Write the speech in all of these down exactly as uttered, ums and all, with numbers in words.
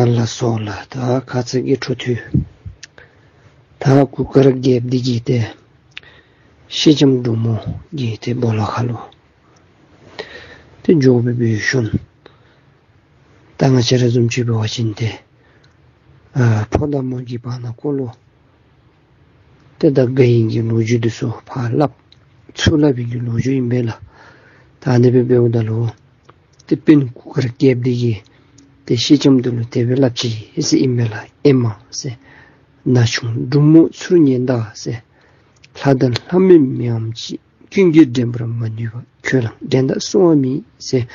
ལགས་སོ་ལགས། ད་ཁ་ཙ་གི་འཕྲོ་མཐུད། ད་གུར་དཀར་རྒྱལཔོ་འདི་གིས་ཏེ་སེང་ལྕམ་འབྲུག་མོ་གི་ཏེ་སྦོ་ལོགས་ཁ་ལུ་ཏེ་འགྱོ་སྦེ་འབད་ཞིནམ་ད་ང་བཅས་ར་བཟུམ་ཅིག་འབད་བ་ཅིན་ཏེ་ཨ་ཕོ་དང་མོ་གི་བར་ན་ཀོ་ལུ་ཏེ་ད་དགའ་ནི་གི་ལོ་རྒྱུས་འདི་ཚུ་ཕར་སླབ་ཚུར་སླབ་པའི་གི་ལོ་རྒྱུས་ཨིན་པས་ལགས། ད་ཨ་ནི་སྦེ་འབདཝ་ད་ལུ་ཏེ་དཔོན་གུར་དཀར་རྒྱལཔོ་འདི་གིས་ཏེ་སེང་ལྕམ་འདི་ལུ་དེ་སྦེ་སླབ་ཅི་ཟེར་ཨིན་པས་ལགས། ཨེ་མ་ཟེར། ན་ཆུང་འབྲུག་མོ་ཚུར་ཉན་ད་ཟེར། ལྷ་དང་ལྷ་མིན་མི་འམ་ཅིག། ཀུན་གྱིས་འགྲན་པར་མ་ནུས་པ། ཁྱོད་རང་འགྲན་ཟླ་སྲུང་བ་མེད་ཟེར།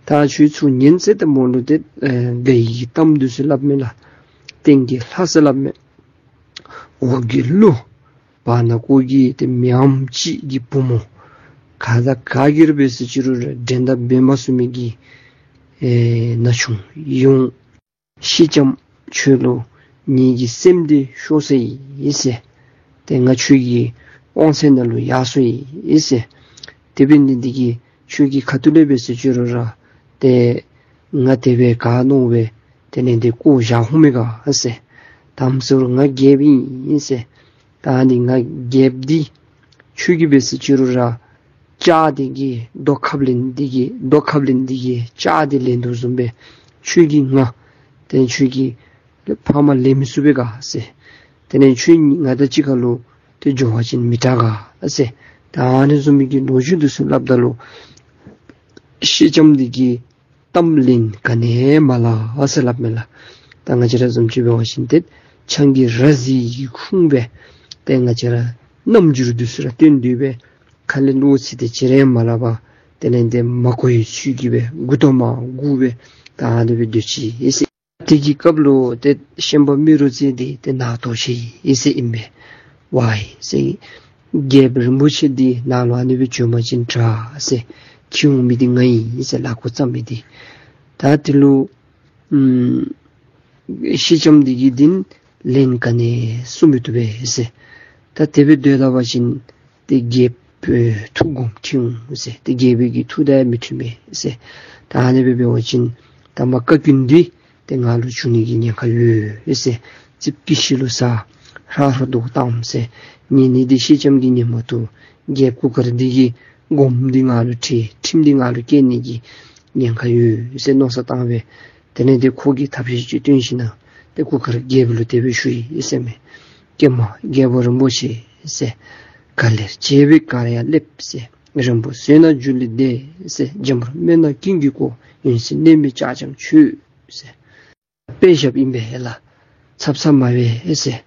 ད་ཁྱོད་ཚུར་ཉན་ཟེར་ཏེ་མོ་ལུ་ཏེ་ཨེ་དགའ་ནི་གི་གཏམ་འདི་ཚུ་སླབ་མས་ལགས། སྟེང་གི་ལྷ་ཟེར་སླབ་མས། འོག་གི་ཀླུ། བར་ན་ཀོ་གི་ཏེ་མི་འམ་ཅིག་གི་བུ་མོ། ག་དང་ག་གིས་ར་འབད་ཟེར་ཅི་རུང་ར་འགྲན་ཟླ་འབད་མ་ཚུགས་མི་གི་ཨེ་ན་ཆུང་ཡོངས་སེང་ལྕམ་ཁྱོད་ལུ་ངེ་གི་སེམས་འདི་ཤོར་སོ་ཡི་ཟེར། ཏེ་ང་ཁྱོད་ཀྱི་དབང་ཚད་ནང་ལུ་ཡར་སོ་ཡི་ཟེར། དེ་འབད་ནི་འདི་གིས་ཁྱོད་ཀྱི་ཁ་ཐུག་ལས་འབད་ཟེར་ཅི་རུང་ར་ཏེ་ང་དེ་སྦེ་ག་མནོ་སྦེ་དེ་ལས་ཏེ་བཀོ་བཞག་འོང་མས་ག་ཟེར། དམ་ཟེར་ང་རྒྱལཔོ་ཨིན་ཟེར། ད་ཨ་ནི་ང་རྒྱལཔོ་འདི་ཁྱོད་ཀྱིས་འབད་ཟེར་ཅི་རུང་ར་ལྕགས་འདི་གིས་རྡོ་ཁབ་ལེན་འདི་གིས་རྡོ་ཁབ་ལེན་འདི་གིས་ལྕགས་འདི་ལེན་དོ་བཟུམ་སྦེ་ཁྱོད་ཀྱིས་ང་ཏེ་ཁྱོད་ཀྱིས་ཕམ་ལེན་མི་ཚུགས་པས་ག་ཟེར། དེ་ལས་ཁྱོད་ང་དང་གཅིག་ཁར་ལུ་ཏེ་འགྱོ་བ་ཅིན་མི་དྲག་ག་ཟེར། ད་ཨ་ནི་བཟུམ་མའི་གི་ལོ་རྒྱུས་འདི་ཚུ་སླབ་ད་ལུ་སེང་ལྕམ་འདི་གིས་གཏམ་ལན་ག་ནི་མ་སླབ་ཟེར་སླབ་མས་ལགས། ད་ང་བཅས་ར་བཟུམ་ཅིག་འབད་བ་ཅིན་ཏེ་ཆང་གི་ར་བཟི་གི་ཁུངས་སྦེ་ཏེ་ང་བཅས་ར་རྣམ་འགྱུར་འདི་ཚུ་ར་སྟོན་ཏེ་སྦེ་ཁ་ལས་བློ་ཚིག་དེ་ཅིག་ར་མ་སླབ་པར་དེ་ལས་ཏེ་མ་གོ་བའི་ཚུལ་གྱིས་སྦེ་མགུ་ཏོ་མར་སྒུར་སྦེ་ད་ཨ་ནི་སྦེ་སྡོད་ཅི་ཟེར། དེ་གི་སྐབས་ལུ་ཏེ་ཤན་པ་རྨེ་རུ་རྩེ་འདི་ཏེ་ནང་དོགས་ཅི་ཟེར་ཨིན་པས། ཝའི་ཟེར། རྒྱལཔོ་རིན་པོ་ཆེ་འདི་ནཱ་ལུ་ཨ་ནི་སྦེ་བྱོན་པ་ཅིན་དྲག་ཟེར། འཁྱིད་འོང་མི་འདི་ང་ཨིན་ཟེར། ལག་པ་བརྐྱང་མི་འདི། ད་དེ་ལུ་ཨམ་སེང་ལྕམ་འདི་གིས་འདི་ལན་ག་ནི་གསུང་མི་བཏུབ་པས་ཟེར། ད་དེ་སྦེ་སྡོད་ད་པ་ཅིན་ཏེ་རྒྱལཔོ་ཐུགས་དགོངསམ་ཁྲེལ་འོང་ཟེར། ཏེ་རྒྱལ་པོའི་གི་ཐུགས་དང་མི་མཐུན་པས་ཟེར། ད་ཨ་ནི་སྦེ་འབད་བ་ཅིན་ད་མ་བཀའ་བཀྱོན་འདི་ཏེ་ང་ལུ་བྱུང་ནི་གི་ཉེན་ཁ་ཡོད་ཟེར། རྩིགཔ་གི་ཤིང་ལུ་ཟ། ཧྲག་ཧྲོག་རྡོག་བཏང་ཟེར། ཉེ་ནི་འདི་སེང་ལྕམ་གྱིས་ཉན་མ་བཏུབ། རྒྱལཔོ་གུར་དཀར་འདི་གི་དགོངསམ་འདི་ང་ལུ་ཁྲེལ། ཁྲིམས་འདི་ང་ལུ་བཀལ་ནི་གི་ཉེན་ཁ་ཡོད་ཟེར་མནོ་བསམ་བཏང་སྦེ་དེ་ལས་ཏེ་ཁོ་གིས་ཐབས་ཤེས་ཅིག་བཏོན་ཞིནམ་ཏེ་གུར་དཀར་རྒྱལཔོ་ལུ་དེ་སྦེ་ཞུ་ཡི་ཟེར་མས། ཀྱེ་མ་རྒྱལ་པོ་རིན་པོ་ཆེ་ཟེར། ག་ལེར་བྱེད་པའི་གར་ཡང་སླེབས་ཟེར། རིང་པོ་བཟོད་ན་འགྱུར་ལས་འདས་ཟེར། འཇམ་པོར་སྨྲས་ན་ཀུན་གྱིས་གོ། ཡུན་ཟིན་གནས་མེད་ལྕགས་འགྱམ་ཁྱོད་ཟེར། དཔེ་བཞགཔ་ཨིན་པས་ལགས། ཚབ་ཚབ་མ་འབད་ཟེར།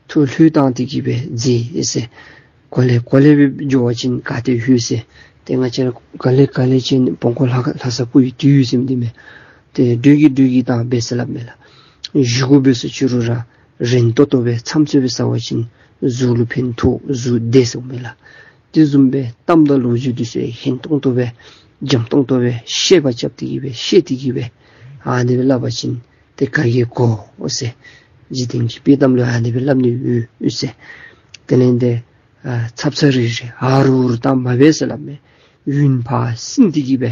ཐུགས་ལྷོད་བཏང་སྟེ་གིས་སྦེ་མཛད་ཟེར། གོ་ལེ་གོ་ལེ་སྦེ་འགྱོ་བ་ཅིན་ག་ཏེ་ལྷོད་ཟེར། ཏེ་ང་བཅས་ར་ག་ལེ་ག་ལེ་ཅིག་བོང་ཀུ་ལྷ་ལྷ་ས་སྤུ་ཡི་དུས་ཟེར་མི་འདི་མས། ཏེ་སྡོད་ཀྱི་སྡོད་ཀྱི་བཏང་འབད་ཟེར་སླབ་མས་ལགས། བཞེས་སྒོ་འབད་ཟེར་ཅི་རུང་ར་རན་ཏོག་ཏོ་སྦེ་མཚམས་ཚོད་སྦེ་ཟ་བ་ཅིན་གཟུགས་ལུ་ཕན་ཐོགས། གཟུགས་བདེ་ཟེར་མས་ལགས། དེ་བཟུམ་སྦེ་གཏམ་དང་ལོ་རྒྱུས་འདི་ཚུ་ཧན་ཏོང་ཏོ་སྦེ་འཇམ་ཏོང་ཏོ་སྦེ་བཤད་པ་རྐྱབ་སྟེ་གིས་སྦེ་བཤད་དེ་གིས་སྦེ་ཨ་ནི་སྦེ་སླབ་པ་ཅིན་ཏེ་ག་གིས་གོ་འོང་ཟེར། འཇིག་རྟེན་གྱི་དཔྱེ་གཏམ་ལུ་ཨ་ནི་སྦེ་སླབ་ནི་ཡོད་ཟེར། དེ་ལས་ཏེ་ཨ་ཚབ་ཚབ་རེ་རེ་ཨ་རུ་རུ་བཏང་མ་འབད་ཟེར་སླབ་མས། ཡུན་ཕར་ཟིན་ཏེ་གིས་སྦེ་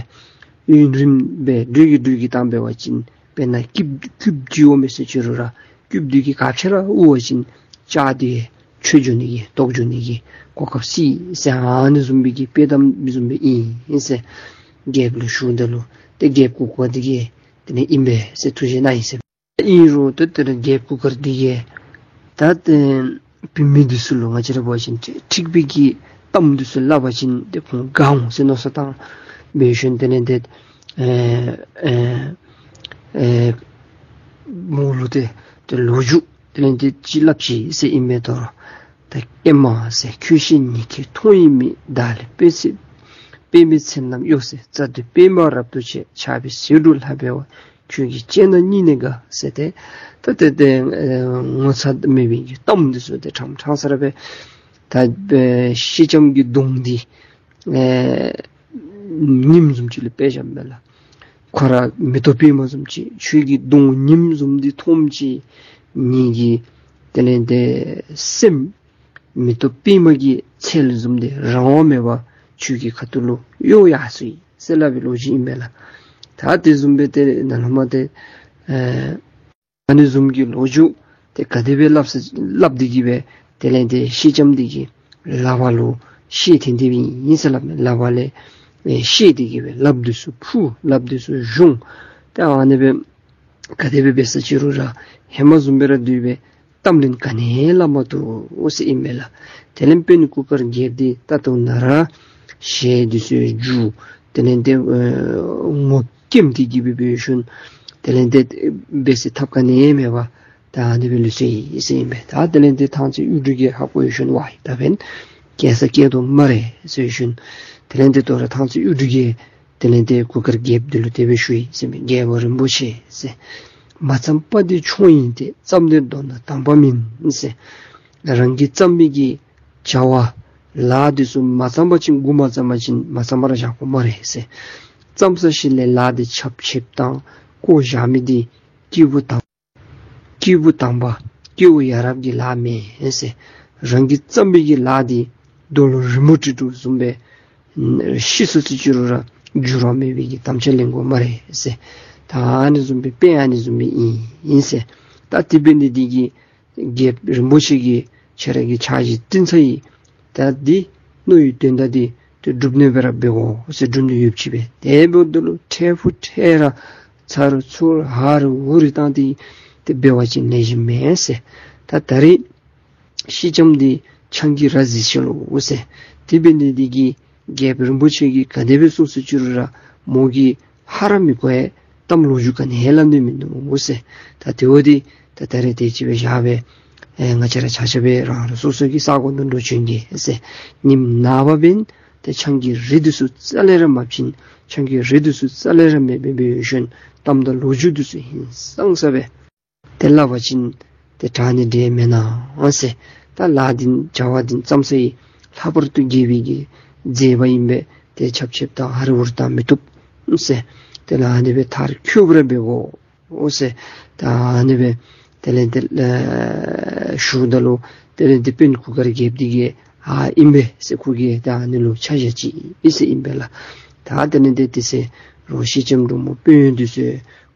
ཡུན་རིངམོ་སྦེ་སྡོད་ཀྱི་སྡོད་ཀྱི་བཏང་འབད་བ་ཅིན་དཔེར་ན་སྐྱིདཔ་སྐྱིདཔ་ཅིག་འོང་མས་ཟེར་ཅི་རུང་ར་སྐྱིདཔ་འདི་གིས་ག་ཅི་ར་དབུར་བ་ཅིན་ལྕགས་འདི་ཆད་འགྱོ་ནི་གི་ལྡོག་འགྱོ་ནི་གི་གོ་སྐབས་སྲིད་ཟེར། ཨ་ནི་བཟུམ་སྦེ་གི་དཔེ་གཏམ་བཟུམ་སྦེ་ཨིན་ཟེར། རྒྱལཔོ་ལུ་ཞུཝ་ད་ལུ་ཏེ་རྒྱལཔོ་གུར་དཀར་འདི་གིས་དེ་ནི་ཨིན་པས་ཟེར་ཐུགས་བཞེད་གནང་ཡི་ཟེར། ཨིན་རུང་ཏེ་དེ་ལས་རྒྱལཔོ་གུར་དཀར་འདི་གིས་ད་ཏེ་བུད་མེད་འདི་ཚུ་ལུ་ང་བཅས་ར་འབད་བ་ཅིན་འཁྲིག་པའི་གི་གཏམ་འདི་ཚུ་སླབ་པ་ཅིན་ཏེ་ཁོང་དགའ་འོང་ཟེར་མནོ་བསམ་བཏང་འབད་ཞིནམ་དེ་ལས་ཏེ་ཨེ་ཨེ་ཨེ་མོ་ལུ་ཏེ་ཏེ་ལོ་རྒྱུས་དེ་ལས་ཏེ་ཅིག་སླབ་ཅི་ཟེར་ཨིན་མས་དོ། ད་ཨེ་མ་ཟེར། ཁྱོད་ཤེས་ཉིད་ཀྱིས་མཐོང་ཡི་མེད། བདག་ལས་དཔེ་ཚད་དཔེ་མེད་ཚད་རྣམས་གཡོ་ཟེར། རྩ་དུ་པདྨ་རབ་ཏུ་ཕྱེ། ཆགས་པའི་ཟེའུ་འབྲུ་ལྷག་པའི་བ། ཁྱོད་ཀྱིས་དཔྱད་ན་རྙེད་ནི་ག་ཟེར་ཏེ། ད་ཏེ་ཏེ་ཨེ་ངོ་ཚ་མེད་པའི་གི་གཏམ་འདི་ཚུ་ཏེ་ཕྲང་ཕྲང་ས་ར་སྦེ་ད་ཨེ་སེང་ལྕམ་གྱི་གདོང་འདི་ཨེ་ཉིམ་བཟུམ་ཅིག་ལུ་དཔེ་བཞགཔ་མས་ལགས། ཁོ་ར་མེ་ཏོག་པདྨ་བཟུམ་ཅིག། ཁྱོད་ཀྱི་གདོང་ཉིམ་བཟུམ་འདི་མཐོངམ་ཅིག་ངེ་གི་དེ་ལས་ཏེ་སེམས་མེ་ཏོག་པདྨ་གི་ཚལ་བཟུམ་འདི་རང་དབང་མེད་པར་ཁྱོད་ཀྱི་ཁ་ཐུག་ལུ་གཡོ་ཡར་སོ་ཡི་ཟེར་སླབ་པའི་ལོ་རྒྱུས་ཨིན་མས་ལགས། ད་དེ་བཟུམ་སྦེ་ཏེ་ནཱ་ལུ་མ་ཏེ་ཨེ་ ཨ་ནི་བཟུམ་གྱི་ལོ་རྒྱུས་དེ་ག་དེ་སྦེ་སླབ་ས་སླབ་སྟེ་གི་སྦེ་དེ་ལས་དེ་སེང་ལྕམ་འདི་གིས་ལག་པ་ལུ་བཤེད་དེ་འདི་སྦེ་ཨིན་ཟེར་སླབ་མས། ལག་པ་ལས་ཨེ་བཤེད་དེ་གི་སྦེ་ལགཔ་འདི་ཚུ་འཕུ་ལགཔ་འདི་ཚུ་གཞུང་། ཏེ་ཨ་ནི་སྦེ་ག་དེ་སྦེ་འབད་ས་ཅི་རུང་ར་ཧེ་མ་བཟུམ་སྦེ་ར་སྡོད་སྦེ་གཏམ་གླེང་ག་ནི་ཡང་སླབ་མ་བཏུབ་ཟེར་ཨིན་མས་ལགས། དེ་ལས་དཔོན་གུར་དཀར་རྒྱལཔོ་འདི་ད་ལྟོ་ནཱ་ར་ཞལ་འདི་ཚུ་འགྱུར། དེ་ལས་དེ་ཨེ་ངོ་སྐེམ་སྟེ་གི་སྦེ་འབད་ཞིནམ་དེ་ལས་དེ་འབད་སའི་ཐབས་ག་ནི་ཡང་མེད་པར་ད་ཨ་ནི་སྦེ་ལུས་སོ་ཡི་ཟེར་ཨིན་པས། ད་དེ་ལས་དེ་ཐང་རྩེ་གཡུ་འབྲུག་རྒྱལ་ཧ་གོ་ཞིནམ་ཝའི་ད་འབདན་སྐྱེལ་ས་སྐྱེལ་དོ་སྨ་རེ་ཟེར་ཞིནམ་དེ་ལས་དེ་དོ་རུང་ཐང་རྩེ་གཡུ་འབྲུག་རྒྱལ་དེ་ལས་དེ་གུར་དཀར་རྒྱལཔོ་འདི་ལུ་དེ་སྦེ་ཞུ་ཡི་ཟེར་མས། རྒྱལ་པོ་རིན་པོ་ཆེ་ཟེར། མ་བརྩམས་པ་འདི་མཆོག་ཡིན་ཏེ། བརྩམས་ཏེ་འདོར་ན་དམ་པ་མིན་ཟེར། རང་གིས་བརྩམས་པའི་གི་བྱ་བ་ལཱ་འདི་ཚུ་མ་བརྩམས་པ་ཅིན་འགོ་མ་བརྩམས་པ་ཅིན་མ་བརྩམས་པར་བཞག་དགོ་སྨ་རེ་ཟེར། བརྩམས་ས་ཞིག་ལས་ལཱ་འདི་ཆབ་ཆེབ་བཏང་བཀོ་བཞག་མི་འདི་སྐྱེས་བུ་དམ་སྐྱེས་བུ་དམ་པ་སྐྱེས་བུ་ཡ་རབས་ཀྱི་ལཱ་མེན་ཟེར། རང་གིས་བརྩམས་པའི་གི་ལཱ་འདི་རྡོ་ལུ་རི་མོ་བྲིས་དོ་བཟུམ་སྦེ་ཤི་སོ་ཅི་རུང་ར་འགྱུར་བ་མེད་པའི་གི་དམ་བཅའ་ལེན་དགོ་སྨ་རེ་ཟེར། ད་ཨ་ནི་བཟུམ་སྦེ་དཔེ་ཨ་ནི་བཟུམ་སྦེ་ཨིན་ཨིན་ཟེར། ད་དེ་འབད་ནི་འདི་གིས་རྒྱལཔོ་རིན་པོ་ཆེ་གིས་ཁྱེད་ར་གི་ཕྱག་བཞེས་བཀྲིན་ཚར་ཡི། ད་འདི་མནོ་བའི་དོན་དག་འདི་ཏེ་སྒྲུབ་ནི་སྦེ་ར་འབད་དགོ་ཟེར་སྒྲུབ་ནི་ཡོདཔ་ཅིག་སྦེ། དེ་འབདཝ་ད་ལུ་འཕྲལ་ཕུགས་འཕྲལ་ར་ཚར་ཚུར་ཧ་རེ་ཧུ་རེ་བཏང་སྟེ་ཏེ་འབད་བ་ཅིན་ལེགས་ཤོམ་མེན་ཟེར། ད་ད་རེས་སེང་ལྕམ་འདི་ཆང་གིས་ར་བཟི་སོ་ལོ་ཟེར། དེ་འབད་ནི་འདི་གིས་རྒྱལཔོ་རིན་པོ་ཆེ་གིས་ག་དེ་སྦེ་གསུངས་སོ་ཅི་རུང་ར་མོ་གིས་ཧ་ར་མི་གོ་བའི་གཏམ་ལོ་རྒྱུས་ག་ནི་ཡང་སླབ་ནི་མིན་འདུག་ཟེར། ད་དེ་འབདཝ་ད་ད་ད་རེས་དེ་ཅིག་སྦེ་བཞག་སྦེ་ཨེ་ང་བཅས་ར་ཆ་ཁྱབ་སྦེ་རང་རང་སོ་སོ་གི་ས་གོ་ནང་ལུ་བྱོན་གེ་ཟེར། ཉིནམ་ནངས་པ་འབདན་ཏེ་ཆང་གི་རིགས་འདི་ཚུ་རྩ་ལས་ར་མ་བྱིན། ཆང་གི་རིགས་འདི་ཚུ་རྩ་ལས་ར་མེདཔ་སྦེ་འབད་ཞིནམ་གཏམ་དང་ལོ་རྒྱུས་འདི་ཚུ་ཧིང་སངས་ས་སྦེ་ཏེ་སླབ་པ་ཅིན་ཏེ་དྲག་ནི་འདྲ་མེན་ན་ཟེར། ད་ལཱ་འདི་བྱ་བ་འདི་བརྩམ་ས་ཡི་ལྷག་པར་དུ་རྒྱལ་པོའི་གི་མཛད་པ་ཨིན་པས། ཏེ་ཆབ་ཆབ་དང་ཧ་རི་ཧུ་རི་བཏང་མི་བཏུབ་ཟེར། ཏེ་ལཱ་འདི་སྦེ་མཐར་འཁྱོལ་བར་འབད་དགོ་ཟེར། ད་ཨ་ནི་སྦེ་དེ་ལས་དེ་ཨེ་ཞུཝ་ད་ལུ་དེ་ལས་དེ་དཔོན་གུར་དཀར་རྒྱལཔོ་འདི་གིས་ཨ་ཨིན་པས་ཟེར་ཁོ་གིས་ད་ཨ་ནི་ལུ་ཆ་བཞག་ཅི་ཨིན་ཟེར་ཨིན་པས་ལགས། ད་དེ་ལས་དེ་དེ་ཚེ་རོགས་སེང་ལྕམ་འབྲུག་མོ་དཔོན་འདི་ཚུ་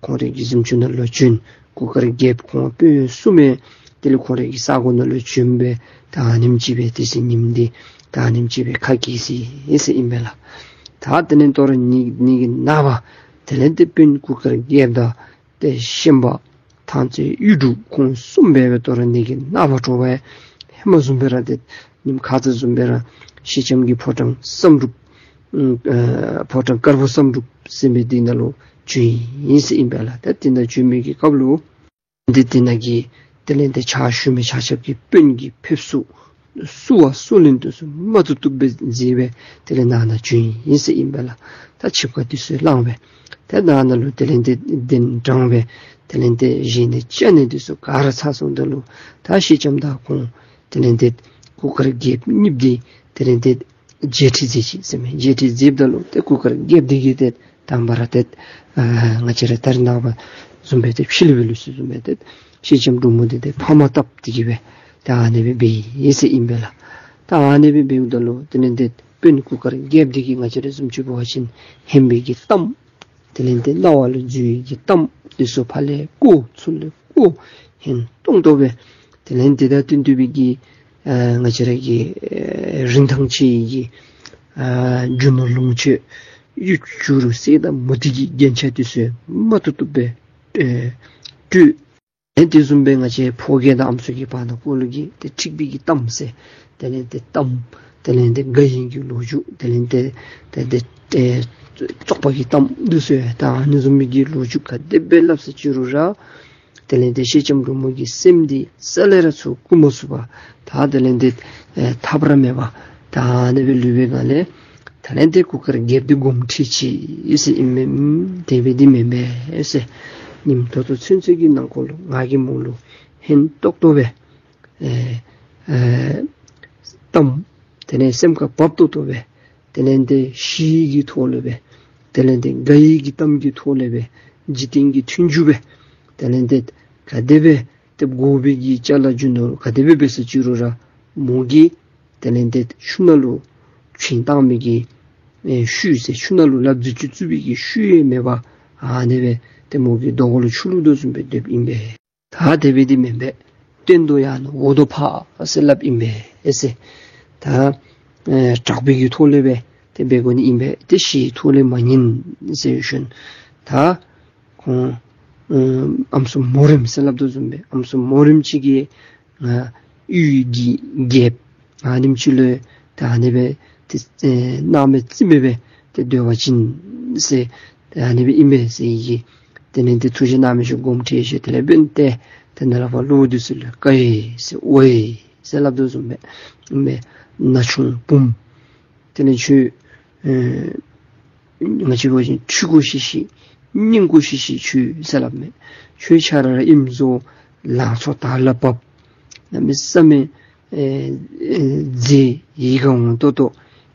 ཁོང་རའི་གི་གཟིམ་ཅུང་ནང་ལུ་བྱོན། གུར་དཀར་རྒྱལཔོ་ཁོང་དཔོན་གསུམ་ཡང་དེ་ལས་ཁོང་རའི་གི་ས་གོ་ནང་ལུ་བྱོན་སྦེ་ད་ཨ་ནེམ་ཅིག་སྦེ་དེ་ཚེ་ཉིནམ་འདི་ད་ཨ་ནེམ་ཅིག་སྦེ་ཁ་གིས་ཟེར་ཨིན་ཟེར་ཨིན་པས་ལགས། ད་དེ་ལས་དོ་རུང་ཉིན་ཉིན་གྱི་ནངས་པ་དེ་ལས་དེ་དཔོན་གུར་དཀར་རྒྱལཔོ་དང་ཏེ་ཤན་པ་ཐང་རྩེ་གཡུ་འབྲུག་ཁོང་གསུམ་སྦེ་སྦེ་དོ་རུང་ཉིན་གྱི་ནངས་པ་དྲོ་པ་ཧེ་མ་བཟུམ་སྦེ་ར་ཏེ་ཉིནམ་ཁ་ཙ་བཟུམ་སྦེ་ར་སེང་ལྕམ་གྱི་ཕོ་བྲང་བསམ་གྲུབ་ཨ་ཕོ་བྲང་དཀར་པོ་བསམ་གྲུབ་ཟེར་མི་འདི་ནང་ལུ་བྱོན་ཡི་ཟེར་ཨིན་པས་ལགས། ད་དེ་ནང་བྱོན་མི་གི་སྐབས་ལུ་འདི་དེ་ནང་གི་དེ་ལས་དེ་ཕྱག་ཞུ་མི་ཆ་ཁྱབ་ཀྱིས་དཔོན་གྱི་ཕེབས་བསུ་བསུ་བ་སུ་ལེན་དུ་སུ་མ་ཐུབ་ཐུབ་སྦེ་མཛད་སྦེ་དེ་ལས་ནང་ན་བྱོན་ཡི་ཟེར་ཨིན་པས་ལགས། ད་ཆིབས་ཁ་འདི་ཚུ་བླངས་སྦེ་ཏེ་ནང་ན་ལུ་དེ་ལས་དེ་གདན་དྲངས་སྦེ་དེ་ལས་དེ་བཞེས་ནི་བཅའ་ནི་འདི་ཚུ་ག་ར་ཚར་སོངམ་ད་ལུ་ད་སེང་ལྕམ་དང་ཁོང་དེ་ལས་དེ་གུར་དཀར་རྒྱལཔོ་གཉིས་འདི་དེ་ལས་དེ་མཇལ་ཕྲད་མཛད་ཅི་ཟེར་མས། མཇལ་ཕྲད་མཛདཔ་ད་ལུ་ཏེ་གུར་དཀར་རྒྱལཔོ་འདི་གིས་ཏེ་དང་པ་ར་ཏེ་ཨ་ང་བཅས་ར་ད་རེས་ནངས་པ་བཟུམ་སྦེ་ཏེ་ཕྱི་གླིང་པའི་ལུགས་སྲོལ་བཟུམ་སྦེ་ཏེ་སེང་ལྕམ་འབྲུག་མོ་འདི་ཏེ་ཕ་མ་བཏབ་སྟེ་གི་སྦེ་ཏེ་ཨ་ནི་སྦེ་འབད་ཡི་ཟེར་ཨིན་པས་ལགས། ད་ཨ་ནི་སྦེ་འབདཝ་ད་ལུ་དེ་ལས་དེ་དཔོན་གུར་དཀར་རྒྱལཔོ་འདི་གིས་ང་བཅས་ར་བཟུམ་ཅིག་འབད་བ་ཅིན་ཧན་པའི་གི་གཏམ་དེ་ལས་དེ་རྣ་བ་ལུ་འཛུལ་བའི་གི་གཏམ་འདི་ཚུ་ཕར་ལས་བཀོ་ཚུར་ལས་བཀོ་ཧན་ཏོང་ཏོ་སྦེ་དེ་ལས་དེ་དང་བསྟུན་ཏེ་སྦེ་གི་ཨ་ང་བཅས་ར་གི་ཨེ་རིན་ཐང་ཆེ་བའི་གི་ཨ་རྒྱུ་ནོར་ལོངས་སྤྱོད་གཡུ་བྱུ་རུ་གསེར་དང་མུ་ཏིག་གི་རྒྱན་ཆ་འདི་ཚུ་མ་ཐུབ་ཐུབ་སྦེ་ཨེ་སྤྲོད། ཨེ་དེ་བཟུམ་སྦེ་ང་བཅས་ཕོ་རྒས་དང་ཨམ་སྲུ་གི་བར་ན་སྐོར་ལུ་གི་ཏེ་འཁྲིག་པའི་གི་གཏམ་ཟེར། དེ་ལས་དེ་གཏམ། དེ་ལས་དེ་དགའ་ཡིན་གྱི་ལོ་རྒྱུས། དེ་ལས་དེ་དེ་དེ་ཨེ་བཙོག་པ་གི་གཏམ་འདི་ཚུ་ཡང་ད་ཨ་ནི་བཟུམ་མའི་གི་ལོ་རྒྱུས་ག་དེ་སྦེ་སླབ་ས་ཅི་རུང་ར་དེ་ལས་དེ་སེང་ལྕམ་འབྲུག་མོ་གི་སེམས་འདི་རྩ་ལས་ར་ཚུར་བཀུག་མ་ཚུགས་པར་ད་དེ་ལས་དེ་ཨེ་ཐབས་ར་མེད་པར་ད་ཨ་ནི་སྦེ་ལུས་པའི་སྒང་ལས་དེ་ལས་དེ་གུར་དཀར་རྒྱལཔོ་འདི་དགོངསམ་ཁྲེལ་ཅི་ཨིན་ཟེར་ཨིན་མས། དེ་སྦེ་འདི་མེན་པས་ཟེར། ཉིནམ་ད་ལྟོ་ཚུན་ཚོད་ཀྱི་ནང་འཁོད་ལུ་ང་གིས་མོ་ལུ་ཧན་ཏོག་ཏོ་སྦེ་ཨེ་ཨེ་གཏམ་དེ་ལས་སེམས་ཁར་བབ་ཏོག་ཏོ་སྦེ་དེ་ལས་དེ་ཞི་གི་ཐོག་ལུ་སྦེ་དེ་ལས་དེ་དགའ་བའི་གི་གཏམ་གྱི་ཐོག་ལུ་སྦེ་འཇིག་རྟེན་གྱི་མཐུན་འཇུག་སྦེ་དེ་ལས་དེ་ག་དེ་སྦེ་དེ་དགོ་པའི་གི་ཅ་ལ་རྒྱུ་ནོར་ག་དེ་སྦེ་འབད་ས་ཅི་རུང་ར་མོ་གིས་དེ་ལས་དེ་ཆུ་ནང་ལུ་བྱིང་བཏང་མི་གི་ཨེ་ཤུལ་ཟེར་ཆུ་ནང་ལུ་ལགཔ་རྫུས་ཅིག་བཙུགས་པའི་གི་ཤུལ་ཡང་མེད་པར་ཨ་ནི་སྦེ་དེ་མོ་གི་རྡོ་གུ་ལུ་ཆུ་བླུགས་དོ་བཟུམ་སྦེ་སྡོདཔ་ཨིན་པས། ད་དེ་སྦེ་འདི་མེན་པས། སྟོན་ཏོ་ཡང་ན་འོ་དོ་ཕག་ཟེར་སླབ་ཨིན་པས་ཨེ་ཟེར། ད་ཨེ་དྲག་པོའི་གི་ཐོག་ལས་སྦེ་ཏེ་འབད་དགོ་ནི་ཨིན་པས། ཏེ་ཞི་བའི་ཐོག་ལས་མ་ཉན་ཟེར་ཞུ་ནི། ད་ཁོང་ཨེ་ཨམ་སྲུ་མོ་རེངམ་ཟེར་སླབ་དོ་བཟུམ་སྦེ་ཨམ་སྲུ་མོ་རེངམ་ཅིག་གིས་ང་ཡུལ་གྱི་རྒྱལཔོ་ཨ་ནེམ་ཅིག་ལུ་ད་ཨ་ནི་སྦེ་ཏེ་ཨེ་སྣང་མེད་རྩིས་མེད་སྦེ་ཏེ་སྡོད་པ་ཅིན་ཟེར་ཏེ་ཨ་ནི་སྦེ་ཨིན་པས་ཟེར་གི། དེ་ལས་ཏེ་ཐུགས་རྗེ་གནམ་མེད་ས་མེད་དགོངསམ་ཁྲེལ་ཞིནམ་དེ་ལས་འབདན་ཏེ་ཏེ་ནཱ་ལས་ཕར་སློབ་བུ་འདི་ཚུ་ལུ་བཀའ་ཡི་ཟེར་འོ་ཡི་ཟེར་སླབ་དོ་བཟུམ་སྦེ་ཨིན་པས། ན་ཆུང་བུམོ་དེ་ལས་ཁྱོད་ཨེ་ང་བཅས་འབད་བ་ཅིན་ཁྲི་སྐོར་ཤིག་ཤིག་སྙིང་སྐོར་ཤིག་ཤིག་ཁྱོད་ཟེར་སླབ་མས། ཁྱོད་ཁྱོད་ར་ཨིནམ་བཟོ་ལང་ཚོ་དར་ལ་བབས། གནམ་མེད་ས་མེད་ཨེ་ཨེ་མཛེས་ཡིད་ཁར་འོང་ཏོག་ཏོ་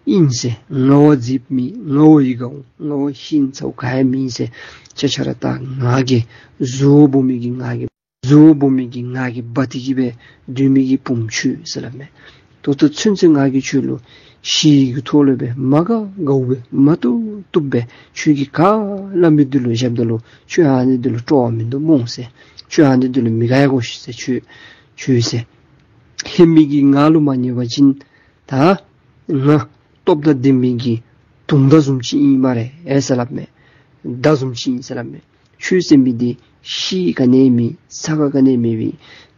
ཨིན་ཟེར། ང་བ་མཛེསཔ་མེད། ང་བ་ཡིད་ཁར་འོང་། ང་བ་ཤིང་ཚ་བོ་ག་ཡང་མེད་ཟེར། ཁྱོད་ཁྱོད་ར་ད་ང་གིས་བཟོ་བོ་མི་གི་ང་གིས་བཟོ་བོ་མི་གི་ང་གིས་འབག་སྟེ་གི་སྦེ་སྡོད་མི་གི་བུམོ་ཁྱོད་ཟེར་སླབ་མས། ད་ལྟོ་ཚུན་ཚོད་ང་གིས་ཁྱོད་ལུ་ཞི་བའི་གི་ཐོག་ལུ་སྦེ་མ་དགའ་དགའཝ་སྦེ་མ་བཏུབ་བཏུབ་སྦེ་ཁྱོད་ཀྱིས་ག་སླབ་མི་འདི་ལུ་བཞགཔ་ད་ལུ་ཁྱོད་ཨ་ནི་འདི་ལུ་སྤྲོ་བ་མིན་འདུག་སྨོ་ཟེར། ཁྱོད་ཨ་ནི་འདི་ལུ་མི་དགའ་ཡ་གོ་ཤིག་ཟེར། ཁྱོད་ཁྱོད་ཟེར། ཧེ་མའི་གི་ང་ལུ་མ་ཉན་པ་ཅིན་ད་ང་སྟོབས་དང་ལྡན་མི་གི་དུང་མདའ་བཟུམ་ཅིག་ཨིན་སྨ་རེ་ཨེ་ཟེར་སླབ་མས། མདའ་བཟུམ་ཅིག་ཨིན་ཟེར་སླབ་མས། ཁྱོད་ཟེར་མི་འདི་ཤེད་ག་ནི་མེད། ཚ་ག་ག་ནི་མེད་པའི་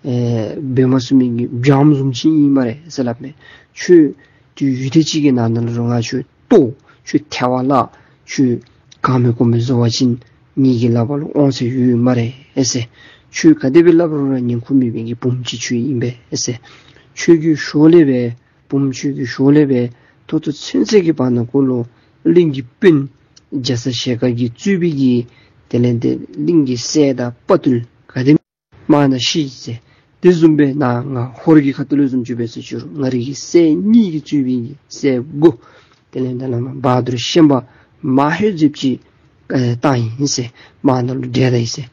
ཨེ་འབད་མ་ཚུགས་མི་གི་སྦྱངམ་བཟུམ་ཅིག་ཨིན་སྨ་རེ་ཟེར་སླབ་མས། ཁྱོད་ཏེ་ཡུད་ཐེངས་ཅིག་གི་ནང་ན་ལུ་ར་ང་ཁྱོད་བཏོག། ཁྱོད་ཐལ་བ་བརླག། ཁྱོད་གང་མེད་གོ་མེད་བཟོ་བ་ཅིན་ངེ་གི་ལག་པ་ལུ་དབང་ཚད་ཡོད་སྨ་རེ་ཨེ་ཟེར། ཁྱོད་ག་དེ་སྦེ་སླབ་རུང་ར་ཉན་ཁུངས་མེད་པའི་གི་བུམོ་ཅིག་ཁྱོད་ཨིན་པས་ཨེ་ཟེར། ཁྱོད་ཀྱི་ཞོར་ལས་སྦེ་བུམོ་ཁྱོད་ཀྱི་ཞོར་ལས་སྦེ་ད་ལྟོ་ཚུན་ཚོད་ཀྱི་བར་ན་གུ་ལུ་གླིང་གི་དཔོན་རྒྱ་ཚ་ཞལ་དཀར་གྱིས་གཙོས་པའི་གི་དེ་ལས་ཏེ་གླིང་གི་སྲས་དང་དཔའ་རྟུལ་ག་དེམ་དམག་ནང་ཤི་ཟེར། དེ་བཟུམ་སྦེ་ནཱ་ང་ཧོར་གྱི་ཁ་ཐུག་ལུ་བཟུམ་ཅིག་འབད་ཟེར་ཞུ་རུང་ང་རའི་གི་སྲས་གཉིས་ཀྱིས་གཙོས་པའི་གི་སྲས་དགུ་དེ་ལས་ཏེ་བླ་མ་བ་དུར་ཤན་པ་མ་ཧེ་ཟེརཝ་ཅིག་ཨེ་བཏང་ཡི་ཟེར། དམག་ནང་ལུ་བསྒྲལ་ད་ཡི་ཟེར།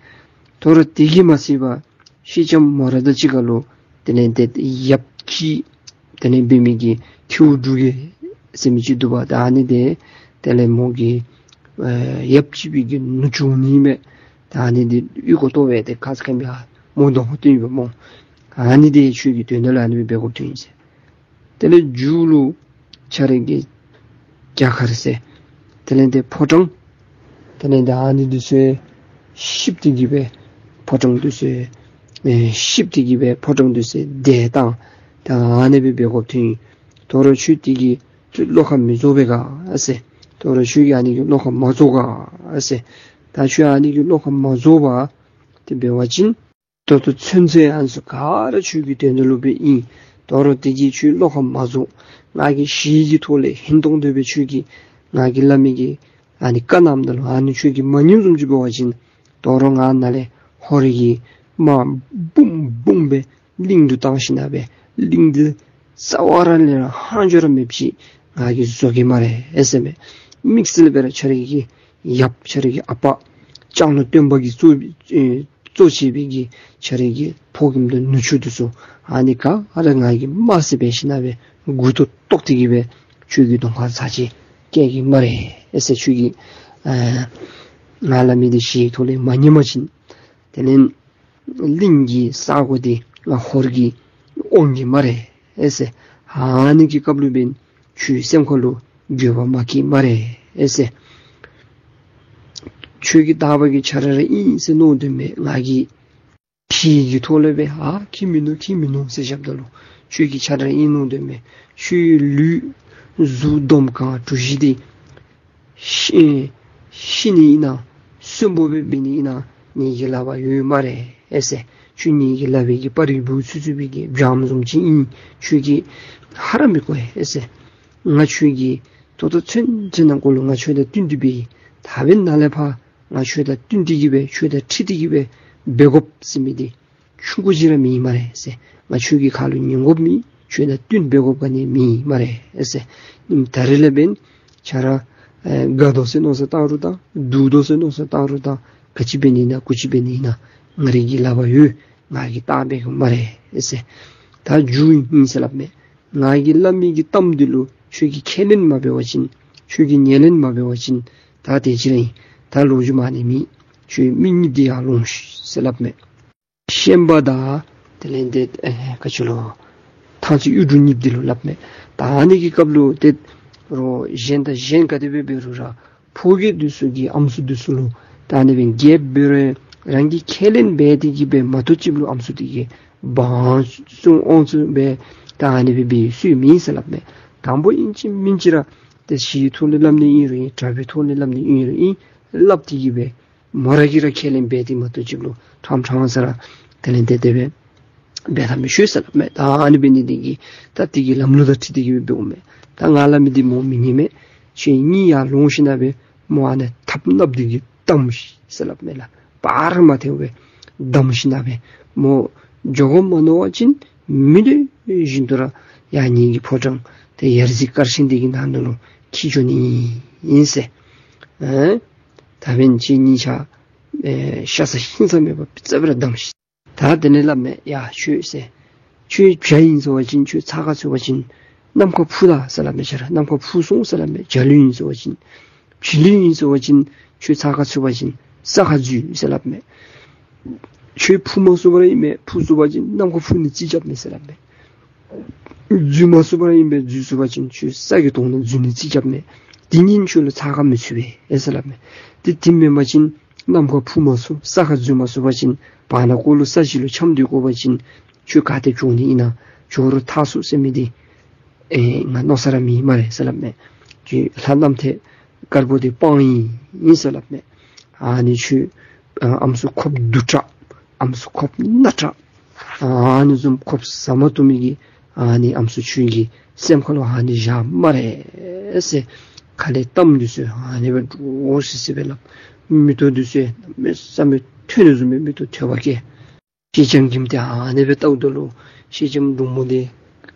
དོ་རུང་དེ་གིས་མ་ཚད་པར་སེང་ལྕམ་མོ་ར་དང་གཅིག་ཁར་ལུ་དེ་ལས་ཏེ་ཡབ་གཅིག་དེ་ལས་འབད་མི་གི་ཐེའུ་འབྲུག་རྒྱལ་ཟེར་མི་ཅིག་འདུག་པ། ད་ཨ་ནི་དེ་དེ་ལས་མོ་གི་ཨེ་ཡབ་གཅིག་པའི་གི་ནུ་གཅུང་ཨིན་མས། ད་ཨ་ནི་དེ་ཡུལ་གོ་ཏོ་སྦེ་ཏེ་ཁ་ཙ་ཁ་ཉིམ་ཡང་མོ་གདོང་ཁར་བཏོན་ཡི་པ་སྨོ། ཨ་ནི་དེ་ཁྱོད་ཀྱི་དོན་དག་ལུ་ཨ་ནི་སྦེ་འབད་དགོཔ་ཐོན་ཡི་ཟེར། དེ་ལས་མཇུག་ལུ་ཁྱོད་རའི་གི་རྒྱ་མཁར་ཟེར། དེ་ལས་ཏེ་ཕོ་བྲང་། དེ་ལས་ཏེ་ཨ་ནི་འདི་ཚུ་བཤིག་སྟེ་གི་སྦེ་ཕོ་བྲང་འདི་ཚུ་ཨེ་བཤིག་སྟེ་གི་སྦེ་ཕོ་བྲང་འདི་ཚུ་བརྡལ་བཏང་། ད་ཨ་ནི་སྦེ་འབད་དགོཔ་ཐོན་ཡི། དོ་རུང་ཁྱོད་དེ་གིས་ཁྱོད་བློ་ཁ་མི་རྫོགས་པས་ག་ཨ་ཟེར། དོ་རུང་ཁྱོད་ཀྱིས་ཨ་ནི་གི་བློ་ཁ་མ་རྫོགས་ག་ཨ་ཟེར། ད་ཁྱོད་ཨ་ནི་གི་བློ་ཁ་མ་རྫོགས་པར་ཏེ་འབད་བ་ཅིན་ད་ལྟོ་ཚུན་ཚོད་ཨ་ནི་ཚུ་ག་ར་ཁྱོད་ཀྱི་དོན་དག་ལུ་སྦེ་ཨིན། དོ་རུང་དེ་གིས་ཁྱོད་བློ་ཁ་མ་རྫོགས། ང་གིས་ཞི་བའི་གི་ཐོག་ལས་ཧིང་སྟོང་སྟེ་སྦེ་ཁྱོད་ཀྱིས་ང་གིས་སླབ་མི་གི་ཨ་ནི་བཀའ་གནངམ་ད་ལུ་ཨ་ནི་ཁྱོད་ཀྱིས་མ་ཉནམ་བཟུམ་ཅིག་འབད་བ་ཅིན་དོ་རུང་ང་ནཱ་ལས་ཧོར་གྱི་དམག་འབུམ་འབུམ་སྦེ་གླིང་དུ་བཏང་ཞིནམ་སྦེ་གླིང་འདི་རྩ་བ་ར་ལས་ར་ཧང་ཇོ་ར་མེདཔ་ཅིག་ང་གིས་བཟོ་གེ་སྨ་རེ་ཨེ་ཟེར་མས། དམིགས་བསལ་སྦེ་ར་ཁྱོད་རའི་གི་ཡབ་ཁྱོད་རའི་གི་ཨ་པ་ལྕང་ལོ་སྟོན་པ་གིས་གཙོ་ཨེ་གཙོ་བྱས་པའི་གི་ཁྱོད་རའི་གི་ཕོ་རྒནམ་དང་ནུ་གཅུང་འདི་ཚུ་ཨ་ནི་ག་ར་ང་གིས་དམར་བསད་འབད་ཞིནམ་སྦེ་མགུ་ཏོ་བཏོག་སྟེ་གི་སྦེ་ཁྱོད་ཀྱི་གདོང་ཁར་ཚར་གཅིག་བཀལ་གེ་སྨ་རེ་ཨེ་ཟེར། ཁྱོད་ཀྱིས་ཨ་ང་སླབ་མི་འདི་ཞི་བའི་ཐོག་ལས་མ་ཉན་པ་ཅིན་དེ་ལས་གླིང་གི་ས་གོ་འདི་ང་ཧོར་གྱིས་དབང་གེ་སྨ་རེ་ཨེ་ཟེར། ཨ་ནི་གི་སྐབས་ལུ་འབདན་ཁྱོད་སེམས་ཁ་ལུ་འགྱོད་པ་མ་སྐྱེ་སྨ་རེ་ཨེ་ཟེར། ཁྱོད་ཀྱིས་དག་པ་གི་ཆ་ར་ར་ཨིན་ཟེར་མནོ་དོ་མས། ང་གིས་ཕྱི་གི་ཐོག་ལས་སྦེ་ཨ་ཁྱད་མིན་ནུག་ཁྱད་མིན་ནུག་ཟེར་བཞགཔ་ད་ལུ་ཁྱོད་ཀྱི་ཆ་ར་ཨིན་མནོ་དོ་མས། ཁྱོད་ལུས་གཟུགས་འདོམ་གང་གྲུ་བཞི་འདི་ཤི་ཤི་ནི་ཨིན་ན་གསོན་པོ་སྦེ་འབད་ནི་ཨིན་ན་ངེ་གི་ལག་པར་ཡོད་སྨ་རེ་ཨེ་ཟེར། ཁྱོད་ངེ་གི་ལག་པའི་གི་སྤར་རི་སྦུག་ཚུད་ཚུད་པའི་གི་སྦྱངམ་བཟུམ་ཅིག་ཨིན། ཁྱོད་ཀྱིས་ཧ་ར་མི་གོ་ཨེ་ཟེར། ང་ཁྱོད་ཀྱིས་ད་ལྟོ་ཚུན་ཚོད་ནང་འཁོད་ལུ་ང་ཁྱོད་དང་བསྟུན་ཏེ་འབད་ཡི། ད་འབདན་ནཱ་ལས་ཕར་ང་ཁྱོད་དང་བསྟུན་ཏེ་གི་སྦེ་ཁྱོད་དང་འཁྲིལ་ཏེ་གི་སྦེ་འབད་དགོཔ་ཟེར་མི་འདི་ཆུང་ཀུ་ཅིག་ར་མེད་སྨ་རེ་ཟེར། ང་ཁྱོད་ཀྱི་ཁ་ལུ་ཉན་དགོཔ་མེད། ཁྱོད་དང་བསྟུན་འབད་དགོཔ་ག་ནི་མེད་སྨ་རེ་ཟེར། ཨིན་ད་རེས་ལས་འབདན་ཁྱོད་ར་ཨེ་དགའ་དོ་ཟེར་མནོ་བསམ་བཏང་རུང་དང་སྡུག་དོ་ཟེར་མནོ་བསམ་བཏང་རུང་དང་ག་ཅི་འབད་ནི་ཨིན་ན་གུ་ཅི་འབད་ནི་ཨིན་ན་ང་རའི་གི་ལག་པར་ཡོད། ང་གིས་བལྟ་འབད་གེ་སྨ་རེ་ཟེར། ད་མཇུག་ཨིན་ཟེར་སླབ་མས། ང་གིས་སླབ་མི་གི་གཏམ་འདི་ལུ་ཁྱོད་ཀྱིས་ཁས་ལེན་མ་འབད་བ་ཅིན་ཁྱོད་ཀྱིས་ཉན་ལེན་མ་འབད་བ་ཅིན་ད་དེ་ཅིག་ར་ཨིན། ད་ལོ་རྒྱུས་མ་ནི་མེད། ཁྱོད་མི་ཉིད་འདི་ཡར་ལོངས་ཤིག་ཟེར་སླབ་མས། ཞི་ སྐྱེམ་པ་དང་དེ་ལས་ཏེ་ཨེ་ག་ཅི་ལོ་ཐང་རྩེ་གཡུ་འབྲུག་གཉིས་འདི་ལུ་སླབ་མས། ད་ཨ་ནི་གི་སྐབས་ལུ་ཏེ་རོགས་གཞན་དང་གཞན་ག་དེ་སྦེ་འབད་རུང་ར་ཕོ་རྒྱས་འདི་ཚུ་གིས་ཨམ་སྲུ་འདི་ཚུ་ལུ་ད་ཨ་ནི་སྦེ་རྒྱལཔོ་འབད་རུང་རང་གིས་ཁས་ལེན་འབད་དེ་གི་སྦེ་མ་གཏོགས་ཅིག་ལུ་ཨམ་སྲུ་འདི་གིས་འབག་བཙོང་འོང་ཚུགས་སྦེ་ད་ཨ་ནི་སྦེ་འབད་སྲོལ་མེད་ཟེར་སླབ་མས། དང་པོ་ཨིན་ཅི་མིན་ཅི་ར་ཏེ་ཞིའི་ཐོག་ལས་སླབ་ནི་ཨིན་རུང་ཨིན། གྲྭ་པའི་ཐོག་ལས་སླབ་ནི་ཨིན་རུང་ཨིན། སླབ་སྟེ་གི་སྦེ་མོ་ར་གིས་ར་ཁས་ལེན་འབད་དེ་མ་གཏོགས་ཅིག་ལུ་ཕྲང་ཕྲང་ས་ར་དེ་ལས་ཏེ་དེ་སྦེ་འབད་ད་མི་ཆོག་ཟེར་སླབ་མས། ད་ཨ་ནི་འབད་ནི་འདི་གིས་ད་དེ་གི་ལམ་ལུགས་དང་འཁྲིལ་ཏེ་གི་སྦེ་འབདཝ་མས། ད་ང་སླབ་མི་འདི་མོ་མི་ཉན་མས། ཁྱེད་གཉིས་ཡར་ལོང་ཞིནམ་ལས་མོ་ཨ་ནི་ཐགཔ་ནགཔོ་འདི་གིས་བསྡམས་ཤིག་ཟེར་སླབ་མས་ལགས། བར་མ་ཐེག་པར་བསྡམས་ཞིནམ་ལས་མོ་འགྱོ་དགོ་མ་མནོ་བ་ཅིན་མི་འདི་བཞིན་དུ་ར་ཡང་ངེ་གི་ཕོ་བྲང་དེ་ཡ་རྩེ་དཀར་ཆེན་འདི་གི་ནང་ན་ལུ་འཁྱིད་འགྱོ་ནི་ཨིན་ཟེར། ཨེ་ད་འབདན་ཁྱེད་གཉིས་ཆ་ཨེ་ཤ་ཚ་ཧིང་ཚ་མེད་པར་རྩ་བ་ར་བསྡམས་ཤིག། ད་དེ་ལས་སླབ་མས། ཡ་ཁྱོད་ཟེར། ཁྱོད་བྱ་ཨིན་ཟེར་བ་ཅིན་ཁྱོད་ཚ་ཁ་ཚུད་པ་ཅིན་གནམ་ཁར་འཕུར་ད་ཟེར་སླབ་མས། ཁྱོད་ར་གནམ་ཁར་འཕུར་སོང་ཟེར་སླབ་མས། བྱ་ལུས་ཨིན་ཟེར་བ་ཅིན། བྱི་ལུས་ཨིན་ཟེར་བ་ཅིན་ཁྱོད་ཚ་ཁ་ཚུད་པ་ཅིན་ས་ཁར་འཛུལ་ཟེར་སླབ་མས། ཁྱོད་འཕུར་མ་ཚུགས་པ་ར་ཨིན་མས། འཕུར་ཚུགས་པ་ཅིན་གནམ་ཁར་འཕུར་ནི་རྩིས་རྐྱབ་མས་ཟེར་སླབ་མས། འཛུལ་མ་ཚུགས་པ་ར་ཨིན་པས། འཛུལ་ཚུགས་པ་ཅིན་ཁྱོད་ས་གི་དོང་ནང་འཛུལ་ནི་རྩིས་རྐྱབ་མས། དེ་གཉིས་ཁྱོད་ལུ་ཚ་ཁ་མི་ཚུད་པས་ཟེར་སླབ་མས། དེ་དེ་མེན་པ་ཅིན་གནམ་ཁར་འཕུར་མ་ཚུགས། ས་ཁར་འཛུལ་མ་ཚུགས་པ་ཅིན་བར་ན་ཀོ་ལུ་ས་གཞི་ལུ་འཁྱམས་སྡོད་དགོ་པ་ཅིན་ཁྱོད་ག་ཏེ་འགྱོ་ནི་ཨིན་ན། འགྱོ་རུང་ཐར་ཚུགས་ཟེར་མི་འདི་ཨེ་ང་མནོ་ས་ར་མེད་སྨ་རེ་ཟེར་སླབ་མས། ཁྱོད་ལྷ་གནམ་ཐེལ་དཀར་པོ་འདི་དཔང་ཨིན་ཟེར་སླབ་མས། ཨ་ནི་ཁྱོད་ཨ་ཨམ་སྲུ་ཁོགཔ་རྡུལ་དྲགས་ཨམ་སྲུ་ཁོགཔ་ནག་དྲགས་ཨ་ནི་བཟུམ་ཁོགཔ་ཟ་མ་བཏུབ་མི་གི་ཨ་ནི་ཨམ་སྲུ་ཁྱོད་ཀྱི་སེམས་ཁ་ལུ་ཨ་ནི་བཞག་སྨ་རེ་ཟེར། ཁ་ལས་གཏམ་འདི་ཚུ་ཨ་ནི་སྦེ་འདྲོག་སི་སི་སྦེ་སླབ། མིག་ཏོ་འདི་ཚུ་གནམ་མེད་ས་མེད་ཐོན་ནི་བཟུམ་སྦེ་མིག་ཏོ་ཐོན་པ་སྐྱེས། སེང་ལྕམ་གྱིས་ཏེ་ཨ་ནི་སྦེ་བལྟཝ་ད་ལུ་སེང་ལྕམ་འབྲུག་མོ་འདི་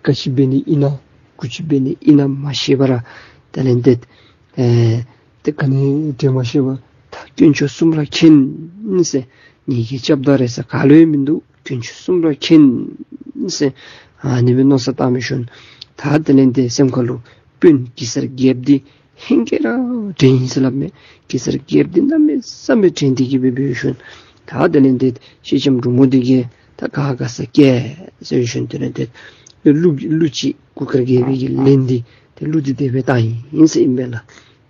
ག་ཅི་འབད་ནི་ཨིན་ན་གུ་ཅི་འབད་ནི་ཨིན་ན་མ་ཤེས་པར་དེ་ལས་ཏེ་ཨེ་ཏེ་ག་ནི་འདྲེ་མ་ཤེས་པར་ད་དཀོན་མཆོག་གསུམ་ར་མཁྱེན་ཟེར། ངེ་གི་སྐྱབས་དང་རེ་ས་ག་ལུ་ཡང་མིན་འདུག། དཀོན་མཆོག་གསུམ་ར་མཁྱེན་ཟེར་ཨ་ནི་སྦེ་མནོ་བསམ་བཏང་བའི་ཤུལ་ད་དེ་ལས་ཏེ་སེམས་ཁ་ལུ་དཔོན་གེ་སར་རྒྱལཔོ་འདི་ཧེང་སྐལ་ར་དྲན་ཡི་ཟེར་སླབ་མས། གེ་སར་རྒྱལཔོ་འདི་གནམ་མེད་ས་མེད་དྲན་ཏེ་གི་སྦེ་འབད་བའི་ཤུལ་ད་དེ་ལས་ཏེ་སེང་ལྕམ་འབྲུག་མོ་འདི་གིས་ད་ག་ག་ས་སྐྱེལ་ཟེར་བའི་ཤུལ་དེ་ལས་ཏེ་གླུ་གླུ་ཅིག་གུར་དཀར་རྒྱལ་པོའི་གི་ལན་འདི་ཏེ་གླུ་འདི་དེ་སྦེ་བཏང་ཡི་ཟེར་ཨིན་པས་ལགས།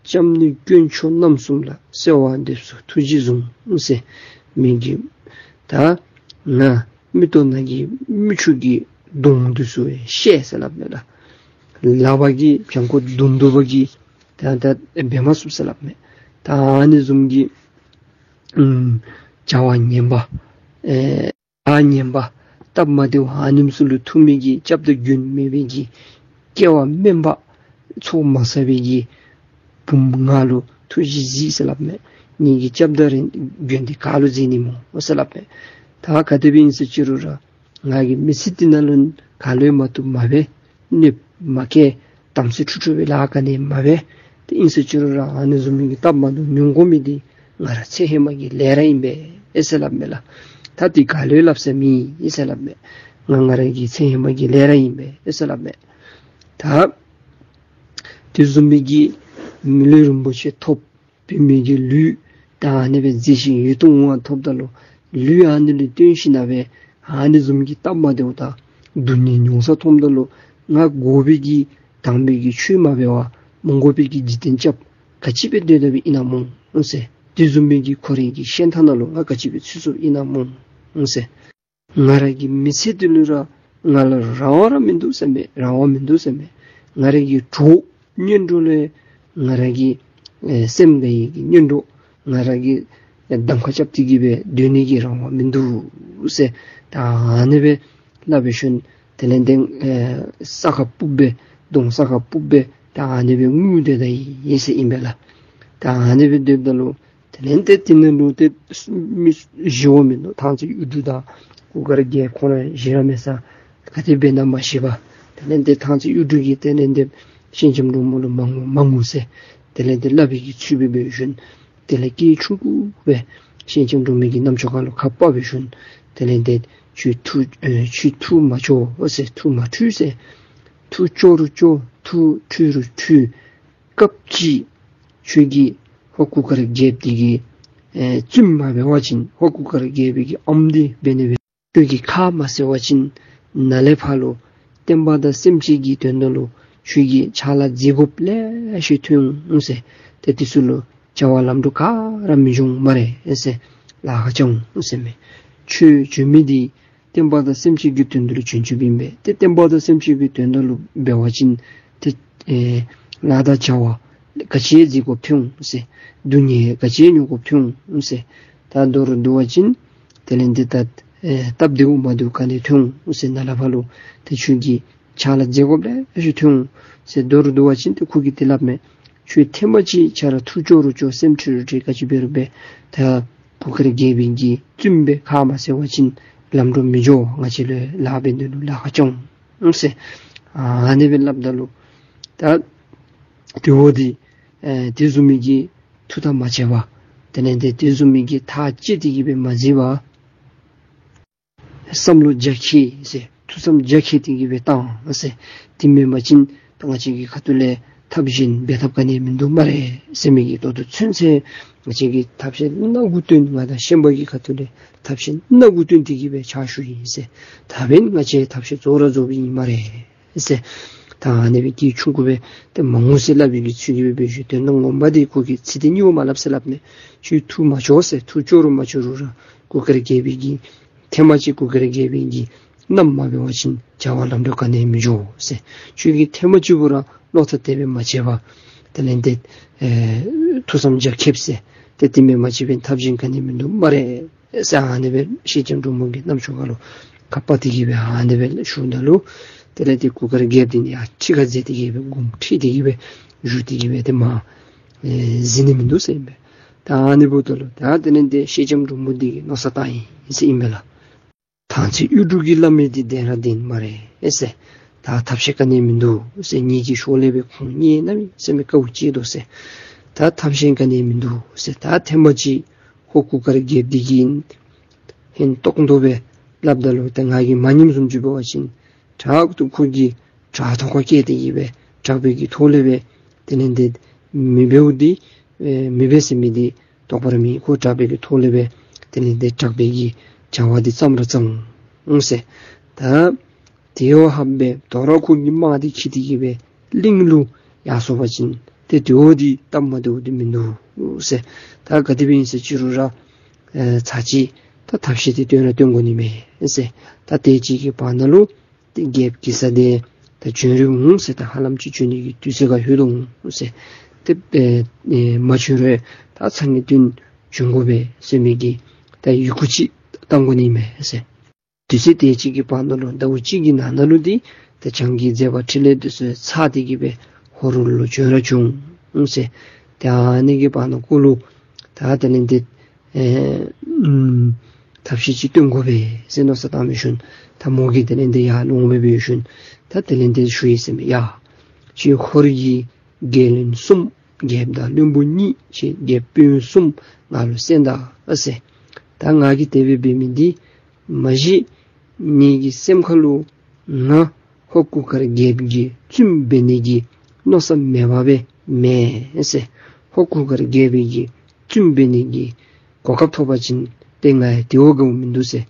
ལྕམ་ནི་དཀོན་མཆོག་རྣམ་གསུམ་ལ། གསོལ་བ་འདེབས་སོ་ཐུགས་རྗེས་བཟུང་ཟེར། མི་གི་ད་ང་མིག་ཏོ་ནང་གི་མིག་ཆུ་གི་དོང་འདི་ཚུ་ཡང་བཤལ་ཟེར་སླབ་མས་ལགས། ལག་པ་གིས་བྱང་ཁོག་བརྡུང་བརྡུང་བ་གིས་ད་ད་འབད་མ་ཚུགས་ཟེར་སླབ་མས། ད་ཨ་ནི་བཟུམ་གྱི་ཨམ་བྱ་བ་ངན་པ་ཨེ་བྱ་ངན་པ་སྟབས་མ་བདེཝ་ཨ་ནེམ་ཚུ་ལུ་ཐུག་མི་གི་སྐྱབས་དང་མགོན་མེད་པའི་གི་སྐལ་བ་དམན་པ་ཚོགས་མ་བསགས་པའི་གི་བུམོ་ང་ལུ་ཐུགས་རྗེས་གཟིགས་ཟེར་སླབ་མས། ངེ་གི་སྐྱབས་དང་རེ་མགོན་འདི་ག་ལུ་གཟིགས་ནི་སྨོ་ཟེར་སླབ་མས། ད་ག་དེ་སྦེ་ཨིན་ཟེར་ཅི་རུང་ར་ང་གི་མི་ཚེ་འདི་ནང་ལུ་ག་ལུ་ཡང་མ་བཏུབ་མ་འབད། གནོདཔ་མ་བཀལ། དམ་ཚིག་འཁྲུག་འཁྲུག་པའི་ལཱ་ག་ནི་མ་འབད། དེ་ཨིན་ཟེར་ཅི་རུང་ར་ཨ་ནི་བཟུམ་མའི་གི་སྟབས་མ་བདེཝ་མྱོང་དགོ་མི་འདི་ང་ར་ཚེ་ཧེ་མ་གི་ལས་ར་ཨིན་པས་ཨེ་ཟེར་སླབ་མས་ལགས། ད་འདི་ག་ལུ་ཡང་སླབ་ས་མེད་ཨེ་ཟེར་སླབ་མས། ང་ང་ར་གི་ཚེ་ཧེ་མ་གི་ལས་ར་ཨིན་པས་ཨེ་ཟེར་སླབ་མས། ད་དེ་བཟུམ་མའི་གི་མི་ལུས་རིན་པོ་ཆེ་ཐོབ། བུད་མེད་ཀྱི་ལུས་ད་ཨ་ནི་སྦེ་མཛེས་ཤིང་ཡིད་དུ་འོང་བ་ཐོབ་ད་ལུ་ལུས་ཨ་ནི་ལུ་བརྟེན་ཞིནམ་ལས་ཨ་ནི་བཟུམ་གྱི་སྟབས་མ་བདེཝ་དང་སྡུག་བསྔལ་མྱོང་ས་མཐོངམ་ད་ལུ་ང་དགོ་པའི་གི་དམ་པའི་གི་ཆོས་མ་འབད་བར་མ་དགོ་པའི་གི་འཇིག་རྟེན་རྐྱབ་ག་ཅི་སྦེ་སྡོད་དཔ་ཨིན་ན་སྨོ་ཟེར། དེ་བཟུམ་མའི་གི་འཁོར་བའི་གི་ཤན་ཐང་ནང་ལུ་ང་ག་ཅི་སྦེ་ཚུད་ཚུདཔ་ཨིན་ན་སྨོ་ཟེར། ང་ར་གི་མི་ཚེ་འདི་ལུ་ར་ང་ལུ་རང་དབང་ར་མིན་འདུག་ཟེར་མས། རང་དབང་མིན་འདུག་ཟེར་མས། ང་ར་གི་གྲོགས་གཉེན་གྲོགས་ལས་ང་ར་གི་ཨེ་སེམས་དགའ་བའི་གི་གཉེན་གྲོགས་ང་ར་གི་ཨེ་གདམ་ཁ་རྐྱབ་སྟེ་གི་སྦེ་སྡོད་ནི་གི་རང་དབང་མིན་འདུག་ཟེར། ད་ཨ་ནི་སྦེ་སླབ་པའི་ཤུལ་དེ་ལས་ཏེ་ཨེ་ས་ཁར་སྤུབས་སྦེ་གདོང་ས་ཁར་སྤུབས་སྦེ་ད་ཨ་ནི་སྦེ་ངུ་སྡོད་ད་ཡི་ཟེར་ཨིན་པས་ལགས། ད་ཨ་ནི་སྦེ་སྡོདཔ་ད་ལུ་དེ་ལས་ཏེ་དེ་ནང་ལུ་ཏེ་མི་བཞི་བོ་མིན་འདུག། ཐང་རྩེ་གཡུ་འབྲུག་དང་གུར་དཀར་རྒྱལ་ཁོང་ར་བཞི་ར་མེད་ས་ག་དེ་སྦེ་ཨིན་ན་མ་ཤེས་པར་དེ་ལས་ཏེ་ཐང་རྩེ་གཡུ་འབྲུག་གིས་དེ་ལས་ཏེ་སེང་ལྕམ་འབྲུག་མོ་ལུ་མ་ངུ་མ་ངུ་ཟེར་དེ་ལས་ཏེ་སླབ་པའི་གི་ཚུལ་སྦེ་འབད་ཞིནམ་དེ་ལས་སྐད་ཆུང་ཀུ་སྦེ་སེང་ལྕམ་འབྲུག་མོ་གི་རྣམ་ཅོག་ཁ་ལུ་ཁ་ཕབ་པའི་ཤུལ་དེ་ལས་ཏེ་ཁྱོད་ཐུགས་ཨེ་ཁྱོད་ཐུགས་མ་སྐྱོ་ཟེར། ཐུགས་མ་འཁྲུལ་ཟེར། ཐུགས་སྐྱོ་རུང་སྐྱོ། ཐུགས་འཁྲུལ་རུང་འཁྲུལ། སྐབས་ཅིག་ཁྱོད་ཀྱིས་ཧོར་གུར་དཀར་རྒྱལཔོ་འདི་གི་ཨེ་བཙུནམོ་མ་འབད་བ་ཅིན་ཧོར་གུར་དཀར་རྒྱལཔོ་གི་ཨམ་འདི་འབད་ནི་སྦེ་ ཁྱོད་ཀྱིས་ཁ་མ་བཟེད་པ་ཅིན་ནཱ་ལས་ཕར་ལུ་བསྟན་པ་དང་སེམས་ཅན་གྱི་དོན་དག་ལུ་ཁྱོད་ཀྱིས་ཕྱག་ལཱ་མཛད་དགོཔ་ལེ་ཤ་ཐོན་འོང་ཟེར། ཏེ་དེ་ཚུ་ལུ་བྱ་བ་ལམ་འགྲོ་ག་ར་མི་འབྱུང་སྨ་རེ་ཟེར། ལཱ་ཁག་རྐྱབ་འོང་ཟེར་མས། ཁྱོད་བྱོན་མི་འདི་བསྟན་པ་དང་སེམས་ཅན་གྱི་དོན་དག་ལུ་བྱོན་བྱོནམ་ཨིན་པས། ཏེ་བསྟན་པ་དང་སེམས་ཅན་གྱི་དོན་དག་ལུ་འབད་བ་ཅིན་ཏེ་ཨེ་ལཱ་དང་བྱ་བ་ག་ཅི་མཛད་དགོཔ་ཐོན་འོང་ཟེར། སྡུག་བསྔལ་ག་ཅི་མྱོང་དགོཔ་ཐོན་འོང་ཟེར། ད་མདོར་བསྡུ་བ་ཅིན་དེ་ལས་འདི་ད་ཨེ་སྟབས་བདེཝ་མ་བདེཝ་ག་ནི་ཐོན་འོང་ཟེར། ནཱ་ལས་ཕར་ལུ་ཏེ་ཁྱོད་ཀྱིས་ཕྱག་ལཱ་མཛད་དགོཔ་ལེ་ཤ་ཐོན་འོང་ཟེར། མདོར་བསྡུ་བ་ཅིན་ཏེ་ཁོ་གིས་དེ་སླབ་མས། ཁྱོད་ཐེངས་མ་གཅིག་ཁྱོད་ར་ཐུགས་སྐྱོ་རུང་སྐྱོ་སེམས་ཁྲལ་རུང་ཁྲལ་ག་ཅི་འབད་རུང་འབད། ད་གུར་དཀར་རྒྱལ་པོའི་གི་བཙུནམོ་སྦེ་ཁ་མ་བཟེད་པ་ཅིན་ལམ་འགྲོ་མི་འགྱོ། ང་བཅས་ལུ་ལཱ་འབད་ནི་ལུ་ལཱ་ཁག་རྐྱབ་འོང་ཟེར། ཨ་ནི་སྦེ་སླབ་ད་ལུ་ད་དེ་འོ་འདི་ཨེ་དེ་བཟུམ་མའི་གི་ཐུགས་ཐག་མ་བཅད་པར་དེ་ལས་འདི་དེ་བཟུམ་མའི་གི་ཐག་བཅད་དེ་གི་སྦེ་མ་གཟིགས་པར་བསམ་བློ་རྒྱ་བསྐྱེད་ཟེར། ཐུགས་བསམ་རྒྱ་བསྐྱེད་དེ་གི་སྦེ་བཏང་ཟེར། དེ་མེན་པ་ཅིན་ད་ང་བཅས་ཀྱི་ཁ་ཐུག་ལས་ཐབས་གཞན་འབད་ཐབས་ག་ནི་མིན་འདུག་སྨ་རེ་ཟེར་མི་གི་ད་ལྟོ་ཚུན་ཚོད་ང་བཅས་ཀྱིས་ཐབས་ཤེས་སྣ་དགུ་བཏོན། ང་དང་ཤན་པ་གི་ཁ་ཐུག་ལས་ཐབས་ཤེས་སྣ་དགུ་བཏོན་ཏེ་གི་སྦེ་ཕྱག་ཞུ་ཡི་ཟེར། ད་འབདན་ང་བཅས་ཐབས་ཤེས་རྫོགས་ར་རྫོགསཔ་ཨིན་སྨ་རེ་ཟེར། ད་ཨ་ནི་སྦེ་སྐད་ཆུང་ཀུ་སྦེ་ཏེ་མང་ངོ་ཟེར་སླབ་པའི་གི་ཚུལ་གྱི་སྦེ་འབད་ཞུ། དོན་དག་ངོ་མ་འདི་ཁོ་གིས་ཚིག་འདི་གཉིས་པོ་མ་སླབ་ཟེར་སླབ་མས། ཁྱོད་ཐུགས་མ་སྐྱོ་ཟེར། ཐུགས་སྐྱོ་རུང་མ་སྐྱོ་རུང་ར་གུར་དཀར་རྒྱལ་པོའི་གི་ཐེངས་མ་གཅིག་གུར་དཀར་རྒྱལ་པོའི་གི་མནའམ་མ་འབད་བ་ཅིན་བྱ་བ་ལམ་འགྲོ་ག་ནི་མི་འགྱོ་ཟེར། ཁྱོད་ཀྱིས་ཐེངས་མ་གཅིག་པོ་ར་བློ་ཐག་དེ་སྦེ་མ་བཅད་པར་དེ་ལས་འདི་ཨེ་ཐུགས་བསམ་རྒྱ་བསྐྱེད་ཟེར། ཏེ་དེ་མེན་པ་ཅིན་འབདན་ཐབས་གཞན་ག་ནི་མིན་འདུག་སྨ་རེ་ཟེར། ཨ་ནི་སྦེ་སེང་ལྕམ་འབྲུག་མོ་གི་རྣམ་ཅོ་ཁ་ལུ་ཁ་པར་དེ་གི་སྦེ་ཨ་ནི་སྦེ་ཞུཝ་ད་ལུ་དེ་ལས་འདི་གུར་དཀར་རྒྱལཔོ་འདི་ནི་ཡར་ཁྲི་ཁར་འཛེགས་ཏེ་གི་སྦེ་དགུང་ཁྲི་དེ་གི་སྦེ་བཞུགས་ཏེ་གི་སྦེ་ཏེ་མ་ཨེ་གཟིགས་ནི་མིན་འདུག་ཟེར་ཨིན་པས། ད་ཨ་ནི་འབདཝ་ད་ལུ་ད་དེ་ལས་འདི་སེང་ལྕམ་འབྲུག་མོ་འདི་གིས་མནོ་བསམ་བཏང་ཡི་ཟེར་ཨིན་པས་ལགས། ཐང་རྩེ་གཡུ་འབྲུག་གི་བླ་མ་འདི་བདེན་ར་བདེན་སྨ་རེ་ཟེར། ད་ཐབས་ཤེས་ག་ནི་མིན་འདུག་ཟེར། ངེ་གི་ཕྱོགས་ལས་སྦེ་ཁོང་གཉིས་གནམ་མེད་ས་མེད་དཀའཝ་སྤྱད་དོ་ཟེར། ད་ཐབས་ཤེས་ག་ནི་མིན་འདུག་ཟེར། ད་ཐེངས་མ་གཅིག་ཁོ་གུར་དཀར་རྒྱལཔོ་འདི་གིས་ཧན་ཏོང་ཏོ་སྦེ་སླབ་ད་ལུ་ད་ང་གིས་མ་ཉནམ་བཟུམ་ཅིག་འབད་བ་ཅིན་དྲག་ཏུ་ཁོ་གིས་དྲག་ཐོག་ཁར་བཀལ་ཏེ་གི་སྦེ་དྲག་པོའི་གི་ཐོག་ལས་སྦེ་དེ་ལས་འདི་མི་འབདཝ་འདི་ཨེ་མི་འབད་ཟེར་མི་འདི་དོགས་པ་ར་མེད། ཁོ་དྲག་པོའི་གི་ཐོག་ལས་སྦེ་དེ་ལས་འདི་དྲག་པོའི་གི་བྱ་བ་འདི་བརྩམ་ར་བརྩམ་འོང་ཟེར། ད་དེ་བ་ཧབ་སྦེ་དོ་རུང་ཁོ་གི་དམག་འདི་འཁྱིད་དེ་གི་སྦེ་གླིང་ལུ་ཡར་སོང་པ་ཅིན་ཏེ་དེ་བ་འདི་སྟབས་མ་བདེཝ་འདི་མིན་འདུག་ཟེར། ད་ག་དེ་སྦེ་ཨིན་ཟེར་ཅི་རུང་ར་ཨེ་ཚར་གཅིག་ད་ཐབས་ཤེས་འདི་བཏོན་ར་བཏོན་དགོ་ནི་མས་ཟེར། ད་དེ་ཅིག་གི་བར་ན་ལུ་ཏེ་རྒྱལཔོ་གེ་སར་འདི་ད་བྱོན་རན་འོང་ཟེར། ད་ཧ་ལམ་ཅིག་བྱོན་ནི་གི་དུས་ཚོད་ཁར་ལྷོད་འོང་ཟེར། ཏེ་ཨེ་ཨེ་མ་བྱོན་རུང་ད་ཚར་ངེས་དོན་བྱོན་དགོ་པས་ཟེར་མི་གི་ད་ཡི་གུ་ཅིག་བཏང་དགོ་ནི་མས་ཟེར། དུས་ཚོད་དེ་ཅིག་གི་བར་ན་ལུ་ཟླཝ་གཅིག་གི་ནང་ན་ལུ་འདི་ད་བྱང་གི་མཛད་པ་འཕྲིན་ལས་འདི་ཚུ་ཚར་ཏེ་གི་སྦེ་ཧོར་ལུ་བྱོན་ར་བྱོན་འོང་ཟེར། ད་ཨ་ནི་གི་བར་ན་ཀོ་ལུ་ད་དེ་ལས་འདི་ཨེ་ཨུམ་ཐབས་ཤེས་ཅིག་བཏོན་དགོ་པས་ཟེར་མནོ་བསམ་བཏང་མི་ཤུལ་ད་མོ་གིས་དེ་ལས་འདི་ཡར་ལོང་སྦེ་འབད་ཤུལ་ད་དེ་ལས་འདི་ཞུ་ཡི་ཟེར་མས། ཡ་ཁྱེད་ཧོར་གྱི་རྒྱལ་བློན་གསུམ་རྒྱལཔོ་དང་བློན་པོ་གཉིས་ཁྱེད་རྒྱལཔོ་དཔོན་གསུམ་ང་ལུ་གསན་ད་ཟེར། ད་ང་གིས་དེ་སྦེ་འབད་མི་འདི་མ་གཞི་ངེ་གི་སེམས་ཁ་ལུ་ང་ཧོར་གུར་དཀར་རྒྱལཔོ་གི་བཙུནམོ་འབད་ནི་གི་མནོ་བསམ་མེད་པར་སྦེ་མེན་ཟེར། ཧོར་གུར་དཀར་རྒྱལ་པོའི་གི་བཙུནམོ་འབད་ནི་གི་གོ་སྐབས་ཐོབ་པ་ཅིན་ཏེ་ང་ཡང་དེ་བ་དགའཝ་མིན་འདུག་ཟེར།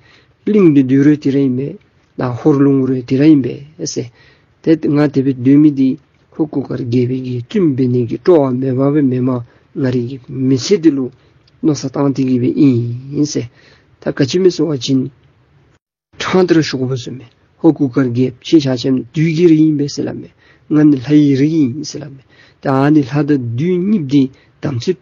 གླིང་འདི་སྡོད་རུང་དེ་ར་ཨིན་པས། ད་ཧོར་ལུ་འོང་རུང་དེ་ར་ཨིན་པས་ཟེར། ཏེ་ང་དེ་སྦེ་སྡོད་མི་འདི་ཧོར་གུར་དཀར་རྒྱལ་པོའི་གི་བཙུནམོ་འབད་ནི་གི་སྤྲོ་བ་མེད་པར་སྦེ་མེན་པར་ང་རའི་གི་མི་ཚེ་འདི་ལུ་མནོ་བསམ་བཏང་སྟེ་གི་སྦེ་ཨིན་ཟེར། ད་ག་ཅི་སྨོ་ཟེར་བ་ཅིན་ཕྲང་སྟེ་ར་ཞུ་དགོ་པས་ཟེར་མས། ཧོར་གུར་དཀར་རྒྱལཔོ་ཁྱེད་ཆ་ཁྱབ་བདུད་ཀྱི་རིགས་ཨིན་པས་ཟེར་སླབ་མས། ང་ནི་ལྷ་ཡི་རིགས་ཨིན་ཟེར་སླབ་མས། ད་ཨ་ནི་ལྷ་དང་བདུད་གཉིས་འདི་དམ་ཚིག་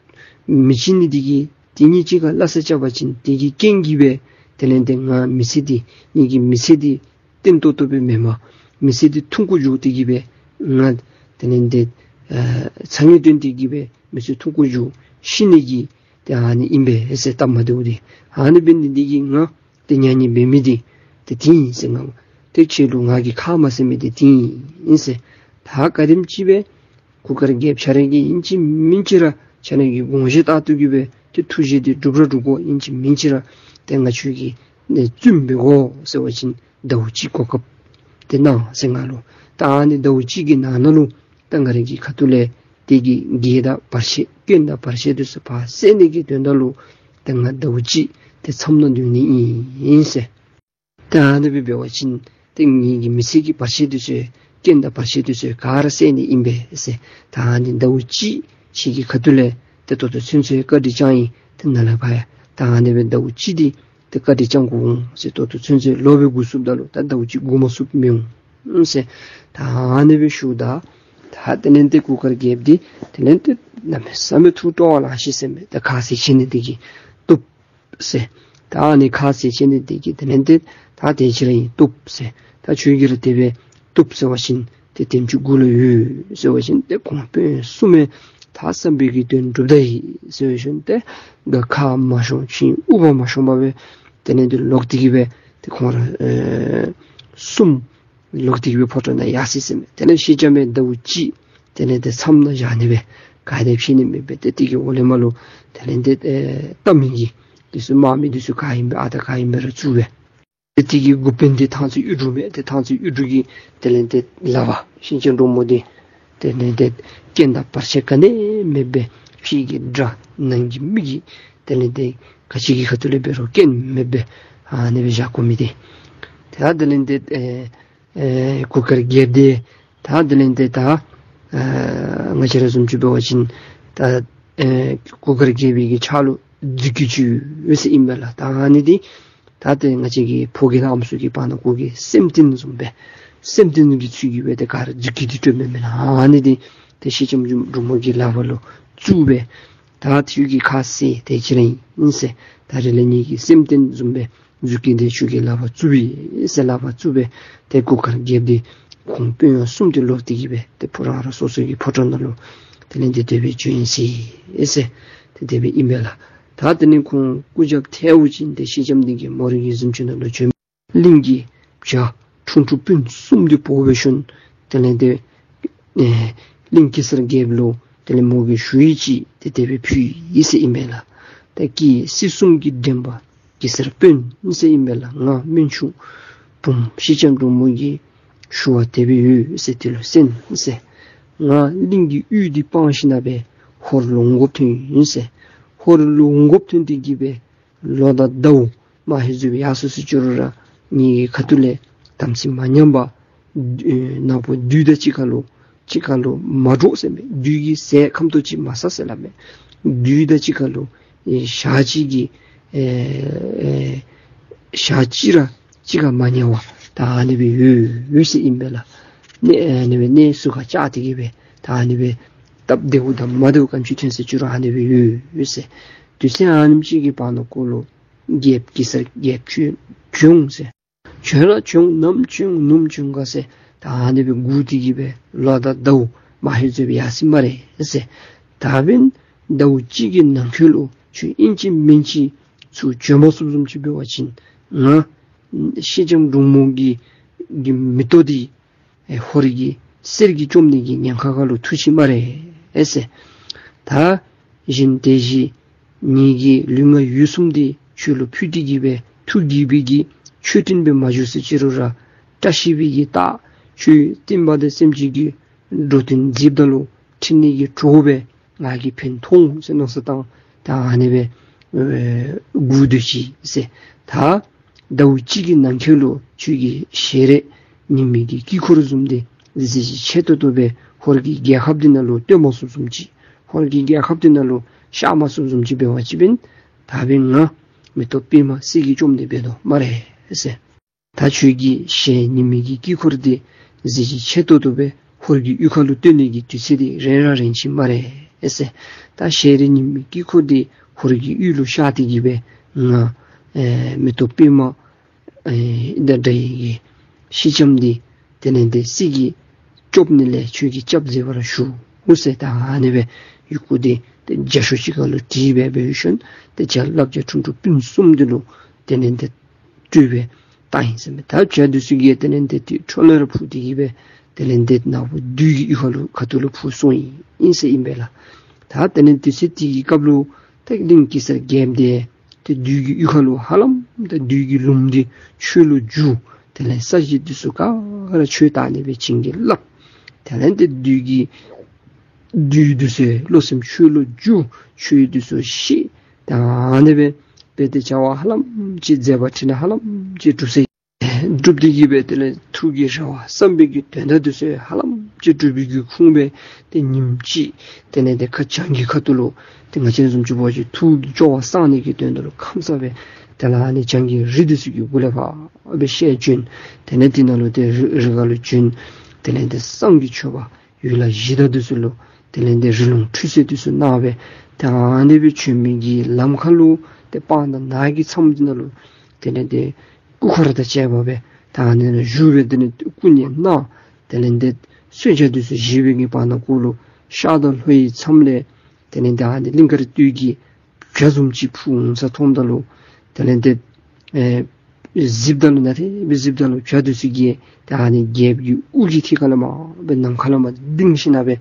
མི་གཅིག་ནི་འདི་གིས་དེ་གཉིས་གཅིག་ཁར་སླ་བསྲེ་རྐྱབ་པ་ཅིན་དེ་གི་རྐྱེན་གྱིས་སྦེ་དེ་ལས་འདི་ང་མི་ཚེ་འདི་ངེ་གི་མི་ཚེ་འདི་བརྟན་ཏོག་ཏོ་སྦེ་མེན་པར་མི་ཚེ་འདི་ཐུང་ཀུ་འགྱོ་སྟེ་གི་སྦེ་ང་དེ་ལས་འདི་ཨ་ཚར་ངེས་དོན་དེ་གི་སྦེ་མི་ཚེ་ཐུང་ཀུ་འགྱོ་ཤི་ནི་གི་ཏེ་ཨ་ནི་ཨིན་པས་ཟེར། སྟབས་མ་བདེཝ་འདི་ཨ་ནི་འབད་ནི་འདི་གིས་ང་ཏེ་མྱ་ངན་འབད་མི་འདི་ཏེ་དེ་ཨིན་ཟེར། ང་ཏེ་ཁྱེད་ལུ་ང་གིས་ཁ་མ་བཟེད་མི་འདི་དེ་ཨིན་ཟེར། ད་ག་དེམ་ཅིག་སྦེ་གུར་དཀར་རྒྱལཔོ་ཁྱེད་ར་གིས་ཨིན་ཅི་མིན་ཅི་ར་ཁྱེད་ར་གི་དགོངས་བཞེད་ལྟར་དུ་གི་སྦེ་ཏེ་ཐུགས་བཞེད་འདི་འགྲུབ་ར་འགྲུབ་དགོ། ཨིན་ཅི་མིན་ཅི་ར་ཏེ་ང་ཁྱོད་ཀྱི་ནི་བཙུནམོ་འབད་དགོ་ཟེར་བ་ཅིན་ཟླཝ་གཅིག་གོ་སྐབས་ཏེ་གནང་ཟེར་ང་ལུ། ད་ཨ་ནི་ཟླཝ་གཅིག་གི་ནང་ན་ལུ་ད་ང་རའི་གི་ཁ་ཐུག་ལས་དེ་གི་གེགས་དང་བར་ཆད་སྐྱོན་དང་བར་ཆད་འདི་ཚུ་ཕར་བསལ་ནི་གི་དོན་དག་ལུ་ད་ང་ཟླཝ་གཅིག་ཏེ་མཚམས་ནང་སྡོད་ནི་ཨིན་ཟེར། ད་ཨ་ནི་སྦེ་འབད་བ་ཅིན་ཏེ་ངེ་གི་མི་ཚེ་གི་བར་ཆད་འདི་ཚུ་རྐྱེན་དང་བར་ཆད་འདི་ཚུ་ག་ར་སེལ་ནི་ཨིན་པས་ཟེར། ད་ཨ་ནི་ཟླཝ་གཅིག་ཁྱོད་ཀྱི་ཁ་ཐུག་ལས་ཏེ་ད་ལྟོ་ཚུན་ཚོད་བཀའ་དྲིན་བསྐྱངས་ཡི། ཏེ་ནཱ་ལས་ཕར་ཡང་ད་ཨ་ནི་སྦེ་ཟླཝ་གཅིག་འདི་ཏེ་བཀའ་དྲིན་བསྐྱང་དགོ་འོང་ཟེར། ད་ལྟོ་ཚུན་ཚོད་ལོ་སྦེ་འགོར་སོངམ་ད་ལུ་ད་ཟླཝ་གཅིག་འགོར་མ་ཚུགསཔ་མི་འོང་ཟེར། ད་ཨ་ནི་སྦེ་ཞུཝ་ད་ད་དེ་ལས་ཏེ་གུར་དཀར་རྒྱལཔོ་འདི་དེ་ལས་ཏེ་གནམ་མེད་ས་མེད་ཐུགས་སྤྲོ་བ་ལང་ཤིག་ཟེར་མས། ད་ཁ་ཟས་བྱིན་ནི་འདི་གིས་བཏུབ་ཟེར། ད་ཨ་ནི་ཁ་ཟས་བྱིན་ནི་འདི་གིས་དེ་ལས་ཏེ་ད་དེ་ཅིག་ར་ཨིན་བཏུབ་ཟེར། ད་ཁྱོད་ཀྱིས་ར་དེ་སྦེ་བཏུབ་ཟེར་བ་ཅིན་ཏེ་དེམ་ཅིག་མགུ་ལུ་ཡོད་ཟེར་བ་ཅིན་ཏེ་ཁོང་དཔོན་གསུམ་མས་ད་བསམ་པའི་གི་དོན་འགྲུབ་ད་ཡི་ཟེར་བ་ཅིན་ཏེ་ག་ཁ་མ་ཤོང་ཅིན་དབུ་བ་མ་ཤོང་པར་སྦེ་དེ་ལས་ཏེ་ལོག་སྟེ་གི་སྦེ་ཏེ་ཁོང་ར་ཨེ་གསུམ་ལོག་སྟེ་གི་སྦེ་ཕོ་བྲང་ནང་ཡར་སོ་ཡི་ཟེར་མས། དེ་ལས་སེང་ལྕམ་མས་ཟླཝ་གཅིག་དེ་ལས་ཏེ་མཚམས་ནང་བཞག་ནི་སྦེ་ག་ནི་ཕྱེ་ནི་མེད་པས། ཏེ་དེ་གི་འོག་ལས་མར་ལུ་དེ་ལས་ཏེ་ཨེ་ལྟ་མི་གི་འདི་ཚུ་དམག་མི་འདི་ཚུ་ག་ཨིན་པས་ཨ་རྟག་ག་ཨིན་པས་ར་བཙུགས་པས། ཏེ་དེ་གི་འགོ་དཔོན་འདི་ཐང་རྩེ་གཡུ་འབྲུག་མས། ཏེ་ཐང་རྩེ་གཡུ་འབྲུག་གིས་དེ་ལས་ཏེ་ལག་པར་སེང་ལྕམ་འབྲུག་མོ་འདི་དེ་ལས་ཏེ་རྐྱེན་དང་བར་ཆད་ག་ནི་མེད་པར་ཕྱི་གི་དགྲ་ནང་གི་མི་གིས་དེ་ལས་ཏེ་ག་ཅི་གི་ཁ་ཐུག་ལས་འབད་རུང་རྐྱེན་མེད་པར་ཨ་ནི་སྦེ་བཞག་དགོ་མི་འདི། ད་དེ་ལས་ཏེ་ཨེ་ཨེ་གུར་དཀར་རྒྱལཔོ་འདི་ད་དེ་ལས་ཏེ་ད་ཨེ་ང་བཅས་ར་བཟུམ་ཅིག་འབད་བ་ཅིན་ད་ཨེ་གུར་དཀར་རྒྱལ་པོའི་གི་ཕྱག་ལུ་རྫུས་སྐྱེས་ཅིག་ཡོད་ཟེར་ཨིན་པས་ལགས། ད་ཨ་ནི་འདི་ད་ཏེ་ང་བཅས་ཀྱི་ཕོ་རྒས་དང་ཨམ་སྲུ་གི་བར་ན་གུ་གི་སེམས་རྟེན་བཟུམ་སྦེ་སེམས་རྟེན་གྱི་ཚུལ་གྱིས་སྦེ་ཏེ་ག་ར་རྫུས་སྐྱེས་འདི་སྤྲོད་མི་མེན་ན། ཨ་ནི་འདི་ཏེ་སེང་ལྕམ་འབྲུག་མོ་གི་ལག་པར་ལུ་བཙུགས་སྦེ་ད་ཁྱོད་ཀྱི་ཁ་ཟས་དེ་ཅིག་ར་ཨིན་ཟེར། ད་རེས་ལས་ངེ་གི་སེམས་རྟེན་བཟུམ་སྦེ་རྫུས་སྐྱེས་འདི་ཁྱོད་ཀྱི་ལག་པར་བཙུགས་པས་ཟེར། ལག་པར་བཙུགས་སྦེ་ཏེ་གུར་དཀར་རྒྱལཔོ་འདི་ཁོང་དཔོན་གསུམ་འདི་ལོག་སྟེ་གི་སྦེ་ཏེ་ཕོ་རང་རང་སོ་སོ་གི་ཕོ་བྲང་ནང་ལུ་དེ་ལས་ཏེ་དེ་སྦེ་བྱོན་ཡི་ཟེར་ཟེར། ཏེ་དེ་སྦེ་ཨིན་པས་ལགས། ད་དེ་ལས་ཁོང་སྐུ་རྒྱབ་ཐལཝ་ཅིག་ཏེ་སེང་ལྕམ་འདི་གིས་མོ་རའི་གི་གཟིམ་ཅུང་ནང་ལུ་བྱོན། གླིང་གི་བྱ་ཁྲུང་ཁྲུང་སྤུན་གསུམ་འདི་འབོ་སྦེ་ཞོན། དེ་ལས་ཏེ་ཨེ་གླིང་གེ་སར་རྒྱལཔོ་ལུ་དེ་ལས་མོ་གི་ཞུ་ཡིག་ཅིག་ཏེ་དེ་སྦེ་ཕུལ་ཡི་ཟེར་ཨིན་པས་ལགས། ད་ཀྱེ་སྲིད་གསུམ་གྱི་འདྲེན་པ་གེ་སར་དཔོན་ཟེར་ཨིན་པས་ལགས། ང་སྨན་ཆུང་བུམོ་སེང་ལྕམ་འབྲུག་མོ་གི་ཞུ་བ་དེ་སྦེ་ཡོད་ཟེར། དེ་ལུ་གསན་ཟེར། ང་གླིང་གི་གཡུས་འདི་སྤངས་ཞིནམ་སྦེ་ཧོར་ལུ་འོང་དགོཔ་ཐོན་ཡི་ཟེར། ཧོར་ལུ་འོང་དགོཔ་ཐོན་ཏེ་གི་སྦེ་ལོ་དང་ཟླཝ་མ་ཧེ་ཟོ་སྦེ་ཡར་སོ་སོ་ཅི་རུང་ར་ངེ་གི་ཁ་ཐུག་ལས་དམ་ཚིག་མ་ཉམས་པར་ཨེ་ནག་པོ་བདུད་དང་གཅིག་ཁར་ལུ་གཅིག་ཁར་ལུ་མ་འགྲོགས་ཟེར་མས། བདུད་ཀྱི་ཟས་ཁམ་ཏོག་ཅིག་མ་ཟ་ཟེར་སླབ་མས། བདུད་དང་གཅིག་ཁར་ལུ་ཨེ་ཞག་གཅིག་གི་ཨེ་ཨེ་ཞག་གཅིག་ར་གཅིག་ཁར་མ་ཉལ་བར་ད་ཨ་ནི་སྦེ་ཡོད་ཡོད་ཟེར་ཨིན་པས་ལགས། གནས་ཨ་ནི་སྦེ་གནས་ཚུ་ཁར་བཅར་ཏེ་གི་སྦེ་ད་ཨ་ནི་སྦེ་སྟབས་བདེཝ་དང་མ་བདེཝ་ག་ཅི་ཐོན་ཟེར་ཅི་རུང་ཨ་ནི་སྦེ་ཡོད་ཡོད་ཟེར། དུས་ཚོད་ཨ་ནེམ་ཅིག་གི་བར་ན་གུ་ལུ་རྒྱལཔོ་གེ་སར་རྒྱལཔོ་ཁྱོད་བྱོན་ཟེར། བྱོན་ར་བྱོན། ནམ་བྱོན་ནུབ་བྱོན་ག་ཟེར། ད་ཨ་ནི་སྦེ་སྒུག་སྟེ་གི་སྦེ་ལོ་དང་ཟླཝ་མ་ཧེ་ཟོ་སྦེ་ཡར་སོ་ཡི་སྨ་རེ་ཟེར། ད་འབདན་ཟླཝ་གཅིག་གི་ནང་འཁོད་ལུ་ཁྱོད་ཨིན་ཅི་མིན་ཅི་ཚུར་བྱོན་མ་ཚུགསཔ་བཟུམ་ཅིག་འབད་བ་ཅིན་ང་སེང་ལྕམ་འབྲུག་མོ་གི་གི་མེ་ཏོག་འདི་ཨེ་ཧོར་གྱི་གསེར་གྱིས་བཅོམ་ནི་གི་ཉེན་ཁ་ཁར་ལུ་ཐུག་ཅི་སྨ་རེ་ཟེར། ད་གཞན་དེ་བཞིན་ངེ་གི་ལུས་ངག་ཡིད་གསུམ་འདི་ཁྱོད་ལུ་ཕུལ་ཏེ་གི་སྦེ་ཐུགས་དགྱེས་པའི་གི་མཆོད་སྤྲིན་སྦེ་མ་བཞུགས་ཟེར་ཅི་རུང་ར་བཀྲ་ཤིས་པའི་གི་རྟགས་ཁྱོད་སྟོན་པ་དང་སེམས་ཅན་གྱི་འགྲོ་དོན་མཛདཔ་ད་ལུ་ཕྲིན་ལས་ཀྱི་གྲོགས་སྦེ་ང་གིས་ཕན་ཐོགས་འོང་ཟེར་མནོ་བསམ་བཏང་ད་ཨ་ནི་སྦེ་ཨེ་སྒུག་སྡོད་ཅི་ཟེར། ད་ཟླཝ་གཅིག་གི་ནང་འཁོད་ལུ་ཁྱོད་ཀྱི་ཞལ་རས་ཉི་མའི་གི་དཀྱིལ་འཁོར་བཟུམ་འདི་གཟི་བརྗིད་ཆེ་ཏོག་ཏོ་སྦེ་ཧོར་གྱི་རྒྱལ་ཁབ་འདི་ནང་ལུ་སྟོན་མ་ཚུགསཔ་བཟུམ་ཅིག་ཧོར་གྱི་རྒྱལ་ཁབ་འདི་ནང་ལུ་ཤར་མ་ཚུགསཔ་བཟུམ་ཅིག་འབད་བ་ཅིན་འབདན་ད་འབདན་ང་མེ་ཏོག་པདྨ་གསེར་གྱིས་བཅོམ་ནི་འབད་དོ་སྨ་རེ་ཟེར། ད་ཁྱོད་ཀྱི་ཞལ་ཉི་མའི་གི་དཀྱིལ་འཁོར་འདི་གཟི་བརྗིད་ཆེ་ཏོག་ཏོ་སྦེ་ཧོར་གྱི་གཡུས་ཁ་ལུ་སྟོན་ནི་གི་དུས་ཚོད་འདི་རན་ར་རན་ཅི་སྨ་རེ་ཟེར། ད་ཞལ་རས་ཉི་མའི་དཀྱིལ་འཁོར་འདི་ཧོར་གྱི་གཡུས་ལུ་ཤར་ཏེ་གི་སྦེ་ང་ཨེ་མེ་ཏོག་པདྨ་ཨེ་ད་འདྲ་ཡི་གི་སེང་ལྕམ་འདི་དེ་ལས་ཏེ་གསེར་གྱིས་བཅོམ་ནི་ལས་ཁྱོད་ཀྱིས་སྐྱབས་མཛད་པར་ཞུ་འོང་ཟེར། ད་ཨ་ནི་སྦེ་ཡི་གུ་འདི་ཏེ་རྒྱ་ཤོག་ཅིག་ཁར་ལུ་བྲིས་སྦེ་འབད་ཞིནམ་ཏེ་བྱ་ལྷ་བྱ་ཁྲུང་ཁྲུང་སྤུན་གསུམ་འདི་ལུ་དེ་ལས་ཏེ་སྤྲོད་སྦེ་བཏང་ཡི་ཟེར་མས། ད་བྱ་འདི་ཚུ་གིས་དེ་ལས་ཏེ་ཏེ་ཁྲོ་ལོ་ར་འཕུར་ཏེ་གི་སྦེ་དེ་ལས་ཏེ་ནག་པོ་བདུད་ཀྱི་གཡུས་ཁ་ལུ་ཁ་ཐུག་ལུ་འཕུར་སོང་ཡི་ཨིན་ཟེར་ཨིན་པས་ལགས། ད་དེ་ལས་དུས་ཚོད་དེ་གི་སྐབས་ལུ་ཏེ་གླིང་གེ་སར་རྒྱལཔོ་འདི་ཏེ་བདུད་ཀྱི་གཡུས་ཁ་ལུ་ཧ་ལམ་ཏེ་བདུད་ཀྱི་ལུངམ་འདི་ཆོས་ལུ་བསྒྱུར། དེ་ལས་ས་གཞི་འདི་ཚུ་ག་ར་ཆོས་དར་ནི་སྦེ་བྱིན་གྱིས་བརླབས། དེ་ལས་ཏེ་བདུད་ཀྱི་བདུད་འདི་ཚུ་བློ་སེམས་ཆོས་ལུ་བསྒྱུར། ཆོས་འདི་ཚུ་བཤད། ད་ཨ་ནི་སྦེ་འབད་དེ་བྱ་བ་ཧ་ལམ་ཅིག་མཛད་པ་ཁྲིད་ནི་ཧ་ལམ་ཅིག་གྲུབ་ཟེར། སྒྲུབ་སྟེ་གི་སྦེ་དེ་ལས་ཐུགས་ཀྱི་རེ་བ་བསམ་པའི་གི་དོན་དག་འདི་ཚུ་ཧ་ལམ་ཅིག་འགྲུབ་པའི་གི་ཁུངས་སྦེ་ཏེ་ཉིནམ་གཅིག་དེ་ལས་ཏེ་ཁ་བྱང་གི་ཁ་ཐུག་ལུ་ཏེ་ང་བཅས་བཟུམ་ཅིག་འབད་བ་ཅིན་ཐུགས་ཀྱི་སྐྱོ་བ་སངས་ནི་གི་དོན་དག་ལུ་ཁམས་སངས་སྦེ་དེ་ལས་ཨ་ནི་བྱང་གི་རི་འདི་ཚུ་གི་གུ་ལས་ཕར་སྦེ་ཤར་བྱོན། དེ་ལས་དེ་ནང་ལུ་ཏེ་རི་རི་ཁ་ལུ་བྱོན། དེ་ལས་ཏེ་བསངས་ཀྱི་མཆོད་པ་ཡུལ་ལྷ་གཞི་བདག་འདི་ཚུ་ལུ་དེ་ལས་ཏེ་རི་ལུང་ཁྲུས་གསོལ་འདི་ཚུ་གནང་སྦེ་ཏེ་ཨ་ནི་སྦེ་བྱོན་མི་གི་ལམ་ཁ་ལུ་ཏེ་སྤང་དང་ནགས་ཀྱི་མཚམས་འདི་ནང་ལུ་དེ་ལས་ཏེ་སྐུ་འཁོར་དང་བཅས་པ་སྦེ་ད་ཨ་ནི་ནང་བཞུགས་སྦེ་དེ་ལས་སྐུ་མཉེལ་གནང་། དེ་ལས་ཏེ་གསོལ་ཇ་འདི་ཚུ་བཞེས་པའི་གི་བར་ན་ཀོ་ལུ་ཤར་དང་ལྷོ་ཡི་མཚམས་ལས་དེ་ལས་ཏེ་ཨ་ནི་གླིང་དཀར་སྟོད་ཀྱི་བྱ་བཟུམ་ཅིག་འཕུར་འོང་ས་མཐོངམ་ད་ལུ་དེ་ལས་ཏེ་ཨེ་གཟིགསཔ་ད་ལུ་ནཱ་དེ་སྦེ་གཟིགསཔ་ད་ལུ་བྱ་འདི་ཚུ་གིས་ད་ཨ་ནི་རྒྱལཔོ་གི་དབུ་གི་ཐད་ཁ་ལས་མར་སྦེ་ནམ་མཁའ་ལས་མར་ལྡིང་ཞིནམ་སྦེ་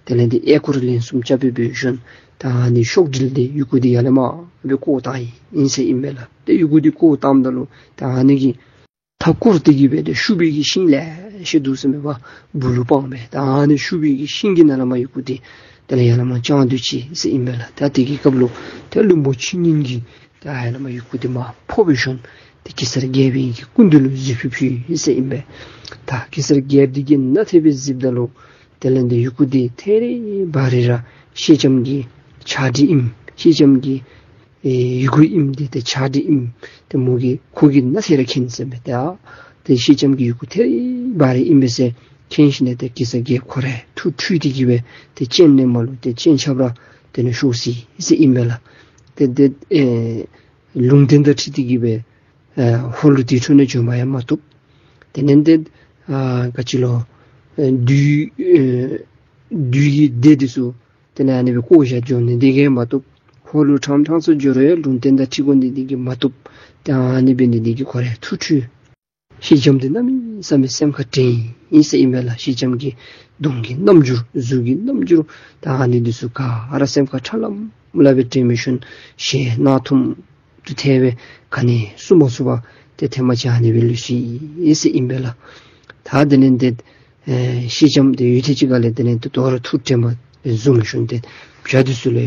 དེ་ལས་ཏེ་ཨེ་སྐོར་ལན་གསུམ་རྐྱབ་སྦེ་འབད་ཞིནམ་ད་ཨ་ནི་ཤོག་དྲིལ་འདི་ཡི་གུ་འདི་ཡར་ལས་མར་སྦེ་བཀོ་བཏང་ཡི་ཨིན་ཟེར་ཨིན་པས་ལགས། ཏེ་ཡི་གུ་འདི་བཀོ་བཏངམ་ད་ལུ་ད་ཨ་ནི་གི་མཐའ་བསྐོར་ཏེ་གི་སྦེ་ཏེ་ཤུག་པའི་གི་ཤིང་ལེ་ཤ་འདུག་ཟེར་མས་པ། སྦུག་ལུ་སྤངས་སྦེ་ད་ཨ་ནི་ཤུག་པའི་གི་ཤིང་གི་ནང་ལས་མར་ཡི་གུ་འདི་དེ་ལས་ཡར་ལས་མར་བརྐྱང་སྡོད་ཅི་ཟེར་ཨིན་པས་ལགས། ད་དེ་གི་སྐབས་ལུ་ཏེ་བློན་པོ་ཆོས་ཉིད་ཀྱིས་ད་ཡར་ལས་མར་ཡི་གུ་འདི་མར་ཕབ་འབད་ཞིནམ་ཏེ་གེ་སར་རྒྱལཔོ་གི་སྐུ་མདུན་ལུ་གཟིགས་ཕུལ་ཕུལ་ཡི་ཟེར་ཨིན་པས། ད་གེ་སར་རྒྱལཔོ་འདི་གིས་ནཱ་དེ་སྦེ་གཟིགསཔ་ད་ལུ་དེ་ལས་ཏེ་ཡི་གུ་འདི་ཐད་རི་བ་རི་ར་སེང་ལྕམ་གྱི་ཕྱག་བྲིས་ཨིནམ་སེང་ལྕམ་གྱི་ཨེ་ཡི་གུ་ཨིནམ་འདི་ཏེ་ཕྱག་བྲིས་ཨིནམ་ཏེ་མོ་གིས་ཁོ་གིས་ནཱ་དེ་ར་མཁྱེན་ཟེར་མས། ཏེ་ཨ་ཏེ་སེང་ལྕམ་གྱི་ཡི་གུ་ཐད་རི་བ་རི་ཨིན་པས་ཟེར་མཁྱེན་ཞིནམ་ལས་ཏེ་གེ་སར་རྒྱལཔོ་ཁོ་ར་ཐུགས་འཁྲུལ་ཏེ་གི་སྦེ་ཏེ་སྤྱན་ནང་མར་ལུ་ཏེ་སྤྱན་ཆབ་ར་དེ་ནང་ཤོར་ཅི་ཟེར་ཨིན་པས་ལགས། ཏེ་ཏེ་ཨེ་ལུང་བསྟན་དང་འཁྲིལ་ཏེ་གི་སྦེ་ཨེ་ཧོར་ལུ་དེ་འཕྲོ་ནས་བྱོན་པ་ཡང་མ་བཏུབ། དེ་ལས་ཏེ་ཨ་ག་ཅི་ལོ་ཨེ་བདུད་ཨེ་བདུད་ཀྱི་སྡེ་འདི་ཚུ་དེ་ལས་ཨ་ནི་སྦེ་བཀོ་བཞག་འགྱོ་ནི་འདི་གིས་མ་བཏུབ། ཧོར་ལུ་ཕྲང་ཕྲང་སུ་འགྱོ་རུང་ལུང་བསྟན་དང་འཁྲིལ་དགོ་ནི་འདི་གིས་མ་བཏུབ། ཏེ་ཨ་ནི་འབད་ནི་འདི་གིས་ཁོ་ར་ཐུགས་འཁྲུལ། སེང་ལྕམ་འདི་གནམ་མེད་ས་མེད་སེམས་ཁར་དྲན་ཡི་ཟེར་ཨིན་པས་ལགས། སེང་ལྕམ་གྱི་གདོང་གི་རྣམ་འགྱུར་གཟུགས་ཀྱི་རྣམ་འགྱུར་ད་ཨ་ནི་འདི་ཚུ་ག་ར་སེམས་ཁར་ཁྲ་ལམ་ལམ་སྦེ་དྲན་འབད་ཞིནམ་ཞལ་ནག་ཐུམ་དུ་ཐལ་སྦེ་ག་ནི་ཡང་གསུང་མ་ཚུགས་པར་ཏེ་ཐལ་མ་ཆགས་ཨ་ནི་སྦེ་ལུས་ཅི་ཟེར་ཨིན་པས་ལགས། ད་དེ་ལས་ཏེ་ཨེ་སེང་ལྕམ་འདི་ཡུད་ཐེངས་ཅིག་ཁ་ལས་དེ་ལས་ཏེ་དོ་རུང་ཐུགས་དྲན་པ་བཟུང་ཞིནམ་ཏེ་བྱ་འདི་ཚུ་ལུ་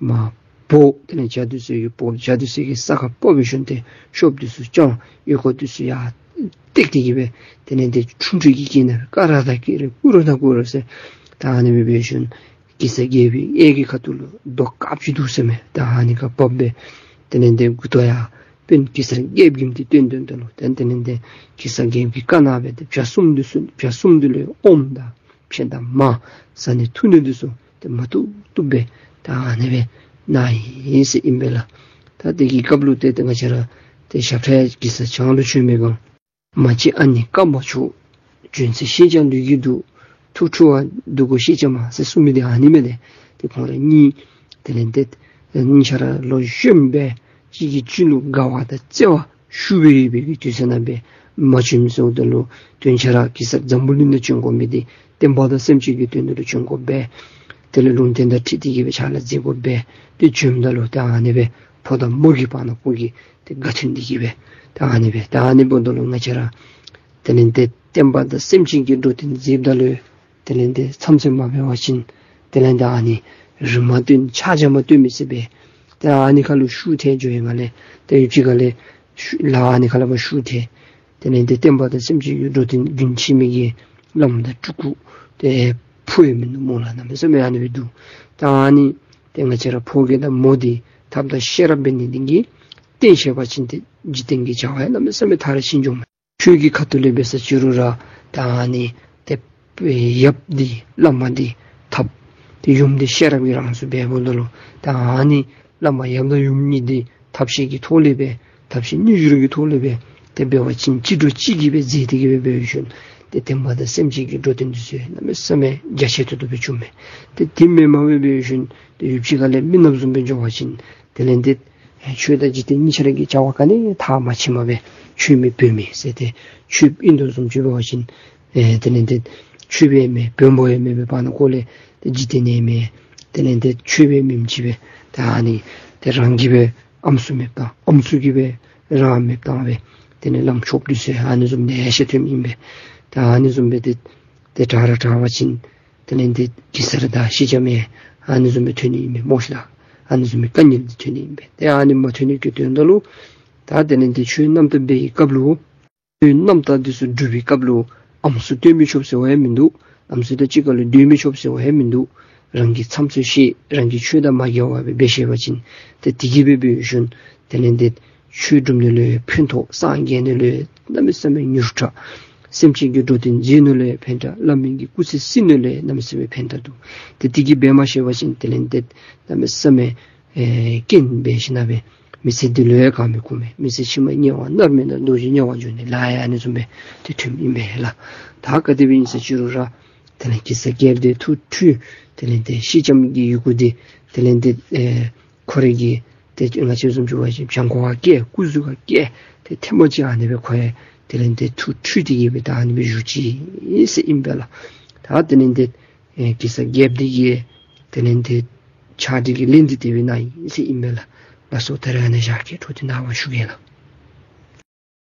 མར་འབོ། དེ་ལས་བྱ་འདི་ཚུ་གིས་འབོ། བྱ་འདི་ཚུ་གིས་ས་ཁར་འབོ་འབད་ཞིནམ་ཏེ་ཤོབ་འདི་ཚུ་བརྐྱངས། ཨོལ་ལྐོག་འདི་ཚུ་ཡར་བཏེགས་ཏེ་གི་སྦེ་དེ་ལས་ཏེ་ཁྲུང་ཁྲུང་གི་སྐད་ནང་ཀ་ར་དང་ཀེ་རེ་ཀུ་རུ་དང་ཀུ་རུ་ཟེར་ད་ཨ་ནི་སྦེ་འབད་ཞིནམ་གེ་སར་རྒྱལ་པོའི་གཡས་ཀྱི་ཁ་ཐུག་ལུ་རྡོ་དཀརཔོ་ཅིག་འདུག་ཟེར་མས། ད་ཨ་ནི་ཁར་བབས་སྦེ་དེ་ལས་ཏེ་མགུ་ཏོ་ཡར་འཕེན། གེ་སར་རྒྱལཔོ་གིས་འདི་སྟོན་དོན་དོན་ལུ་ཏེ་དེ་ལས་ཏེ་གེ་སར་རྒྱལཔོ་གིས་བཀའ་གནང་སྦེ་ཏེ་བྱ་གསུམ་འདི་ཚུ་བྱ་གསུམ་འདི་ལུ་ཨོམ་དང་ཕྱེ་དང་མར་བཟའ་ནི་འཐུང་ནི་འདི་ཚུ་ཏེ་མ་བཏུབ་བཏུབ་སྦེ་ད་ཨ་ནི་སྦེ་གནང་ཡི་ཟེར་ཨིན་པས་ལགས། ད་དེ་གི་སྐབས་ལུ་ཏེ་ཏེ་ང་བཅས་ར་ཏེ་ཞབས་ཁྲ་གེ་སར་བྱང་ལུ་བྱོན་མི་གང་མ་གཅིག་ཨ་ནི་བཀའ་མ་ཆོག། བྱོན་ཚེ་ཤེས་ཀྱང་ལུས་ཀྱི་སྡུག། ཐུགས་འཁྲུལ་བ་འདུག་གོ་ཤེས་ཀྱང་མ་ཟེར་གསུངས་མི་འདི་ཨ་ནི་མས་ཏེ། ཏེ་ཁོང་ར་གཉིས་དེ་ལས་ཏེ་གཉིས་ཆ་ར་ལོ་གཞོནམ་སྦེ་གཅིག་གིས་གཅིག་ལུ་དགའ་བ་དང་བརྩེ་བ་ཞུ་བའི་ཡོད་པའི་གི་དུས་ཚོད་ནང་སྦེ་མ་བྱོན་ཟེརཝ་ད་ལུ་དོན་ཆ་ར་གེ་སར་འཛམ་བུ་གླིང་ནང་བྱོན་དགོ་མི་འདི་བསྟན་པ་དང་སེམས་ཅན་གྱི་དོན་དག་ལུ་བྱོན་དགོ་པས། དེ་ལས་ལུང་བསྟན་དང་འཁྲིལ་ཏེ་གི་སྦེ་ཕྱག་ལཱ་མཛད་དགོ་པས། ཏེ་བྱོནམ་ད་ལུ་ད་ཨ་ནི་སྦེ་ཕོ་དང་མོ་གི་བར་ན་ཁོ་གིས་ཏེ་དགའ་མཐུན་འདི་གིས་སྦེ་ད་ཨ་ནི་སྦེ་ད་ཨ་ནི་འབདཝ་ད་ལུ་ང་བཅས་ར་དེ་ལས་ཏེ་བསྟན་པ་དང་སེམས་ཅན་གྱི་འགྲོ་དོན་མཛདཔ་ད་ལུ་དེ་ལས་ཏེ་མཚམས་ཚོད་མ་འབད་བ་ཅིན་དེ་ལས་ཏེ་ཨ་ནི་རིགས་མ་བསྟུན་ཕྱག་རྒྱ་མ་བསྟུན་མི་ཟེར་སྦེ་ཏེ་ཨ་ནི་ཁ་ལུ་ཤུགས་ཐལ་འགྱོ་ཡི་ང་ལས་ཏེ་ཡུདཔ་ཅིག་ཁ་ལས་ཤུ་ལ་ཨ་ནི་ཁ་ལས་མར་ཤུགས་ཐལ། དེ་ལས་ཏེ་བསྟན་པ་དང་སེམས་ཅན་གྱི་འགྲོ་དོན་རྒྱུན་ཆད་མི་གི་བླམ་དང་སྤྲུལ་སྐུ་ཏེ་ཕུ་ཡང་མིན་འདུག་སྨོ་ལགས། གནམ་མེད་ས་མེད་ཨ་ནི་སྦེ་འདུག། ད་ཨ་ནི་ཏེ་ང་བཅས་ར་ཕོ་རྒྱས་དང་མོ་འདི་ཐབས་དང་ཤེས་རབ་འབད་ནི་འདི་གིས་བསྟེན་ཤེས་པ་ཅིན་ཏེ་འཇིག་རྟེན་གྱི་བྱ་བ་ཡང་གནམ་མེད་ས་མེད་མཐར་ཕྱིན་འགྱོཝ་མས། ཆོས་ཀྱི་ཁ་ཐུག་ལས་འབད་ས་ཅི་རུང་ར་ད་ཨ་ནི་ཏེ་ཡབ་འདི་བླ་མ་འདི་ཐབས་ཏེ་ཡུམ་འདི་ཤེས་རབ་ཀྱིས་རང་སྲུང་འབདཝ་ད་ལུ་ད་ཨ་ནི་བླ་མ་ཡབ་དང་ཡུམ་གཉིས་འདི་ཐབས་ཤེས་ཀྱི་ཐོག་ལས་སྦེ་ཐབས་ཤེས་སྙན་ཞུ་རུང་གི་ཐོག་ལས་སྦེ་ཏེ་འབད་བ་ཅིན་གཅིག་གྲོགས་གཅིག་གིས་སྦེ་མཛད་དེ་གི་སྦེ་འབད་ཞིནམ་ཏེ་བསྟན་པ་དང་སེམས་ཅན་གྱི་འགྲོ་དོན་འདི་ཚུ་གནམ་མེད་ས་མེད་རྒྱ་ཆེ་ཏོག་ཏོ་སྦེ་བྱུངམ་མས། ཏེ་དེ་མེན་པར་སྦེ་འབད་ཞིནམ་ཏེ་ཡུདཔ་ཅིག་ཁ་ལས་མི་ནགཔ་བཟུམ་སྦེ་འགྱོ་བ་ཅིན་དེ་ལས་ཏེ་ཆོས་དང་འཇིག་རྟེན་གཉིས་ཆ་ར་གི་བྱ་བ་ག་ནི་མཐར་མ་ཕྱིནམ་སྦེ་ཆོས་མེད་བོན་མེད་ཟེར་ཏེ་ཆོས་ཨིན་དོ་བཟུམ་ཅིག་འབད་བ་ཅིན་ཨེ་དེ་ལས་ཏེ་ཆོས་སྦེ་མེད་བོན་པོ་ཡང་མེད་པའི་བར་ན་ཁོ་ལས་ཏེ་འཇིག་རྟེན་ནང་མེད། དེ་ལས་ཏེ་ཆོས་སྦེ་མེདཔ་ཅིག་སྦེ་ད་ཨ་ནི་ཏེ་རང་གིས་སྦེ་ཨམ་སྲུ་མེདཔ་བཏང་ཨམ་སྲུ་གིས་སྦེ་རང་མེདཔ་བཏང་སྦེ་དེ་ལས་ལམ་འཕྲོ་འདི་ཚུ་ཨ་ནི་བཟུམ་ལེ་ཤ་ཐོནམ་ཨིན་པས། ད་ཨ་ནི་བཟུམ་སྦེ་ཏེ་ཏེ་དྲག་ར་དྲག་པ་ཅིན་དེ་ལས་ཏེ་གེ་སར་དང་སེང་ལྕམ་ཡང་ཨ་ནི་བཟུམ་སྦེ་ཐོན་ནི་ཨིན་པས་སྨོ་ཤིག་ལགས། ཨ་ནི་བཟུམ་སྦེ་དཀའ་ངལ་འདི་ཐོན་ནི་ཨིན་པས། ཏེ་ཨ་ནི་མ་ཐོན་ནི་གི་དོན་དག་ལུ་ད་དེ་ལས་ཏེ་ཆོས་རྣམ་ཐར་འབད་བའི་སྐབས་ལུ་ རྣམ་དག་འདི་ཚུ་སྒྲུབ་པའི་སྐབས་ལུ་ཨམ་སྲུ་བསྟེན་མི་ཆོགཔ་ཟེར་བ་ཡང་མིན་འདུག། ཨམ་སྲུ་དང་གཅིག་ཁར་ལུ་སྡོད་མི་ཆོགཔ་ཟེར་བ་ཡང་མིན་འདུག། རང་གི་མཚམས་ཚུ་ཤེས། རང་གི་ཆོས་དང་མ་འགལ་བར་སྦེ་འབད་ཤེས་པ་ཅིན་ཏེ་དེ་གིས་སྦེ་འབད་ཞིནམ་དེ་ལས་ཏེ་ཆོས་སྒྲུབ་ནི་ལུ་ཡང་ཕན་ཐོགས། སངས་རྒྱས་ནི་ལུ་ཡང་གནམ་མེད་ས་མེད་མྱུར་དྲགས། སེམས་ཅན་གྱི་འགྲོ་དོན་མཛད་ནི་ལུ་ཡང་ཕན་དྲགས། བླ་མའི་གི་སྐུ་ཚེ་བསྲིང་ནི་ལུ་ཡང་གནམ་མེད་ས་མེད་ཕན་དྲགས་འདུག། ཏེ་དེ་གིས་འབད་མ་ཤེས་པ་ཅིན་དེ་ལས་ཏེ་གནམ་མེད་ས་མེད་ཨེ་རྐྱེན་འབད་ཞིནམ་སྦེ་མི་ཚེ་འདི་ལུ་ཡང་ག་མི་ཁུམ་མས། མི་ཚེ་ཕྱི་མ་དམྱལ་བ་མནར་མེད་ན་རྡོ་རྗེ་དམྱལ་བར་འགྱོ་ནི་ལཱ་ཡང་ཨ་ནི་བཟུམ་སྦེ་ཏེ་ཐོནམ་ཨིན་པས་ལགས། ད་ག་དེ་སྦེ་ཨིན་ས་ཅི་རུང་ར་དེ་ལས་གེ་སར་རྒྱལཔོ་འདི་ཐུགས་འཁྲུལ། དེ་ལས་ཏེ་སེང་ལྕམ་གྱི་ཡི་གུ་འདི་དེ་ལས་ཏེ་ཨེ་ཁོ་རའི་གི་ཏེ་ང་བཅས་བཟུམ་ཅིག་འབད་བ་ཅིན་བྱང་ཁོག་ཁར་བཀལ། སྐུ་གཟུགས་ཁར་བཀལ། ཏེ་ཐེངས་མ་གཅིག་ཨ་ནི་སྦེ་ཁོ་ཡང་དེ་ལས་ཏེ་ཐུགས་འཁྲུལ་ཏེ་གི་སྦེ་ད་ཨ་ནི་སྦེ་བཞུགས་ཅི་ཟེར་ཨིན་པས་ལགས། ད་དེ་ལས་ཏེ་ཨེ་གེ་སར་རྒྱལཔོ་འདི་གིས་དེ་ལས་ཏེ་ཕྱག་འདི་གི་ལན་འདི་དེ་སྦེ་གནང་ཡི་ཟེར་ཨིན་པས་ལགས། ལགས་སོ། ད་རེས་ཨ་ནཱ་བཞག་གེ། འཕྲོ་འདི་ནངས་པ་ཞུ་གེ་ལགས།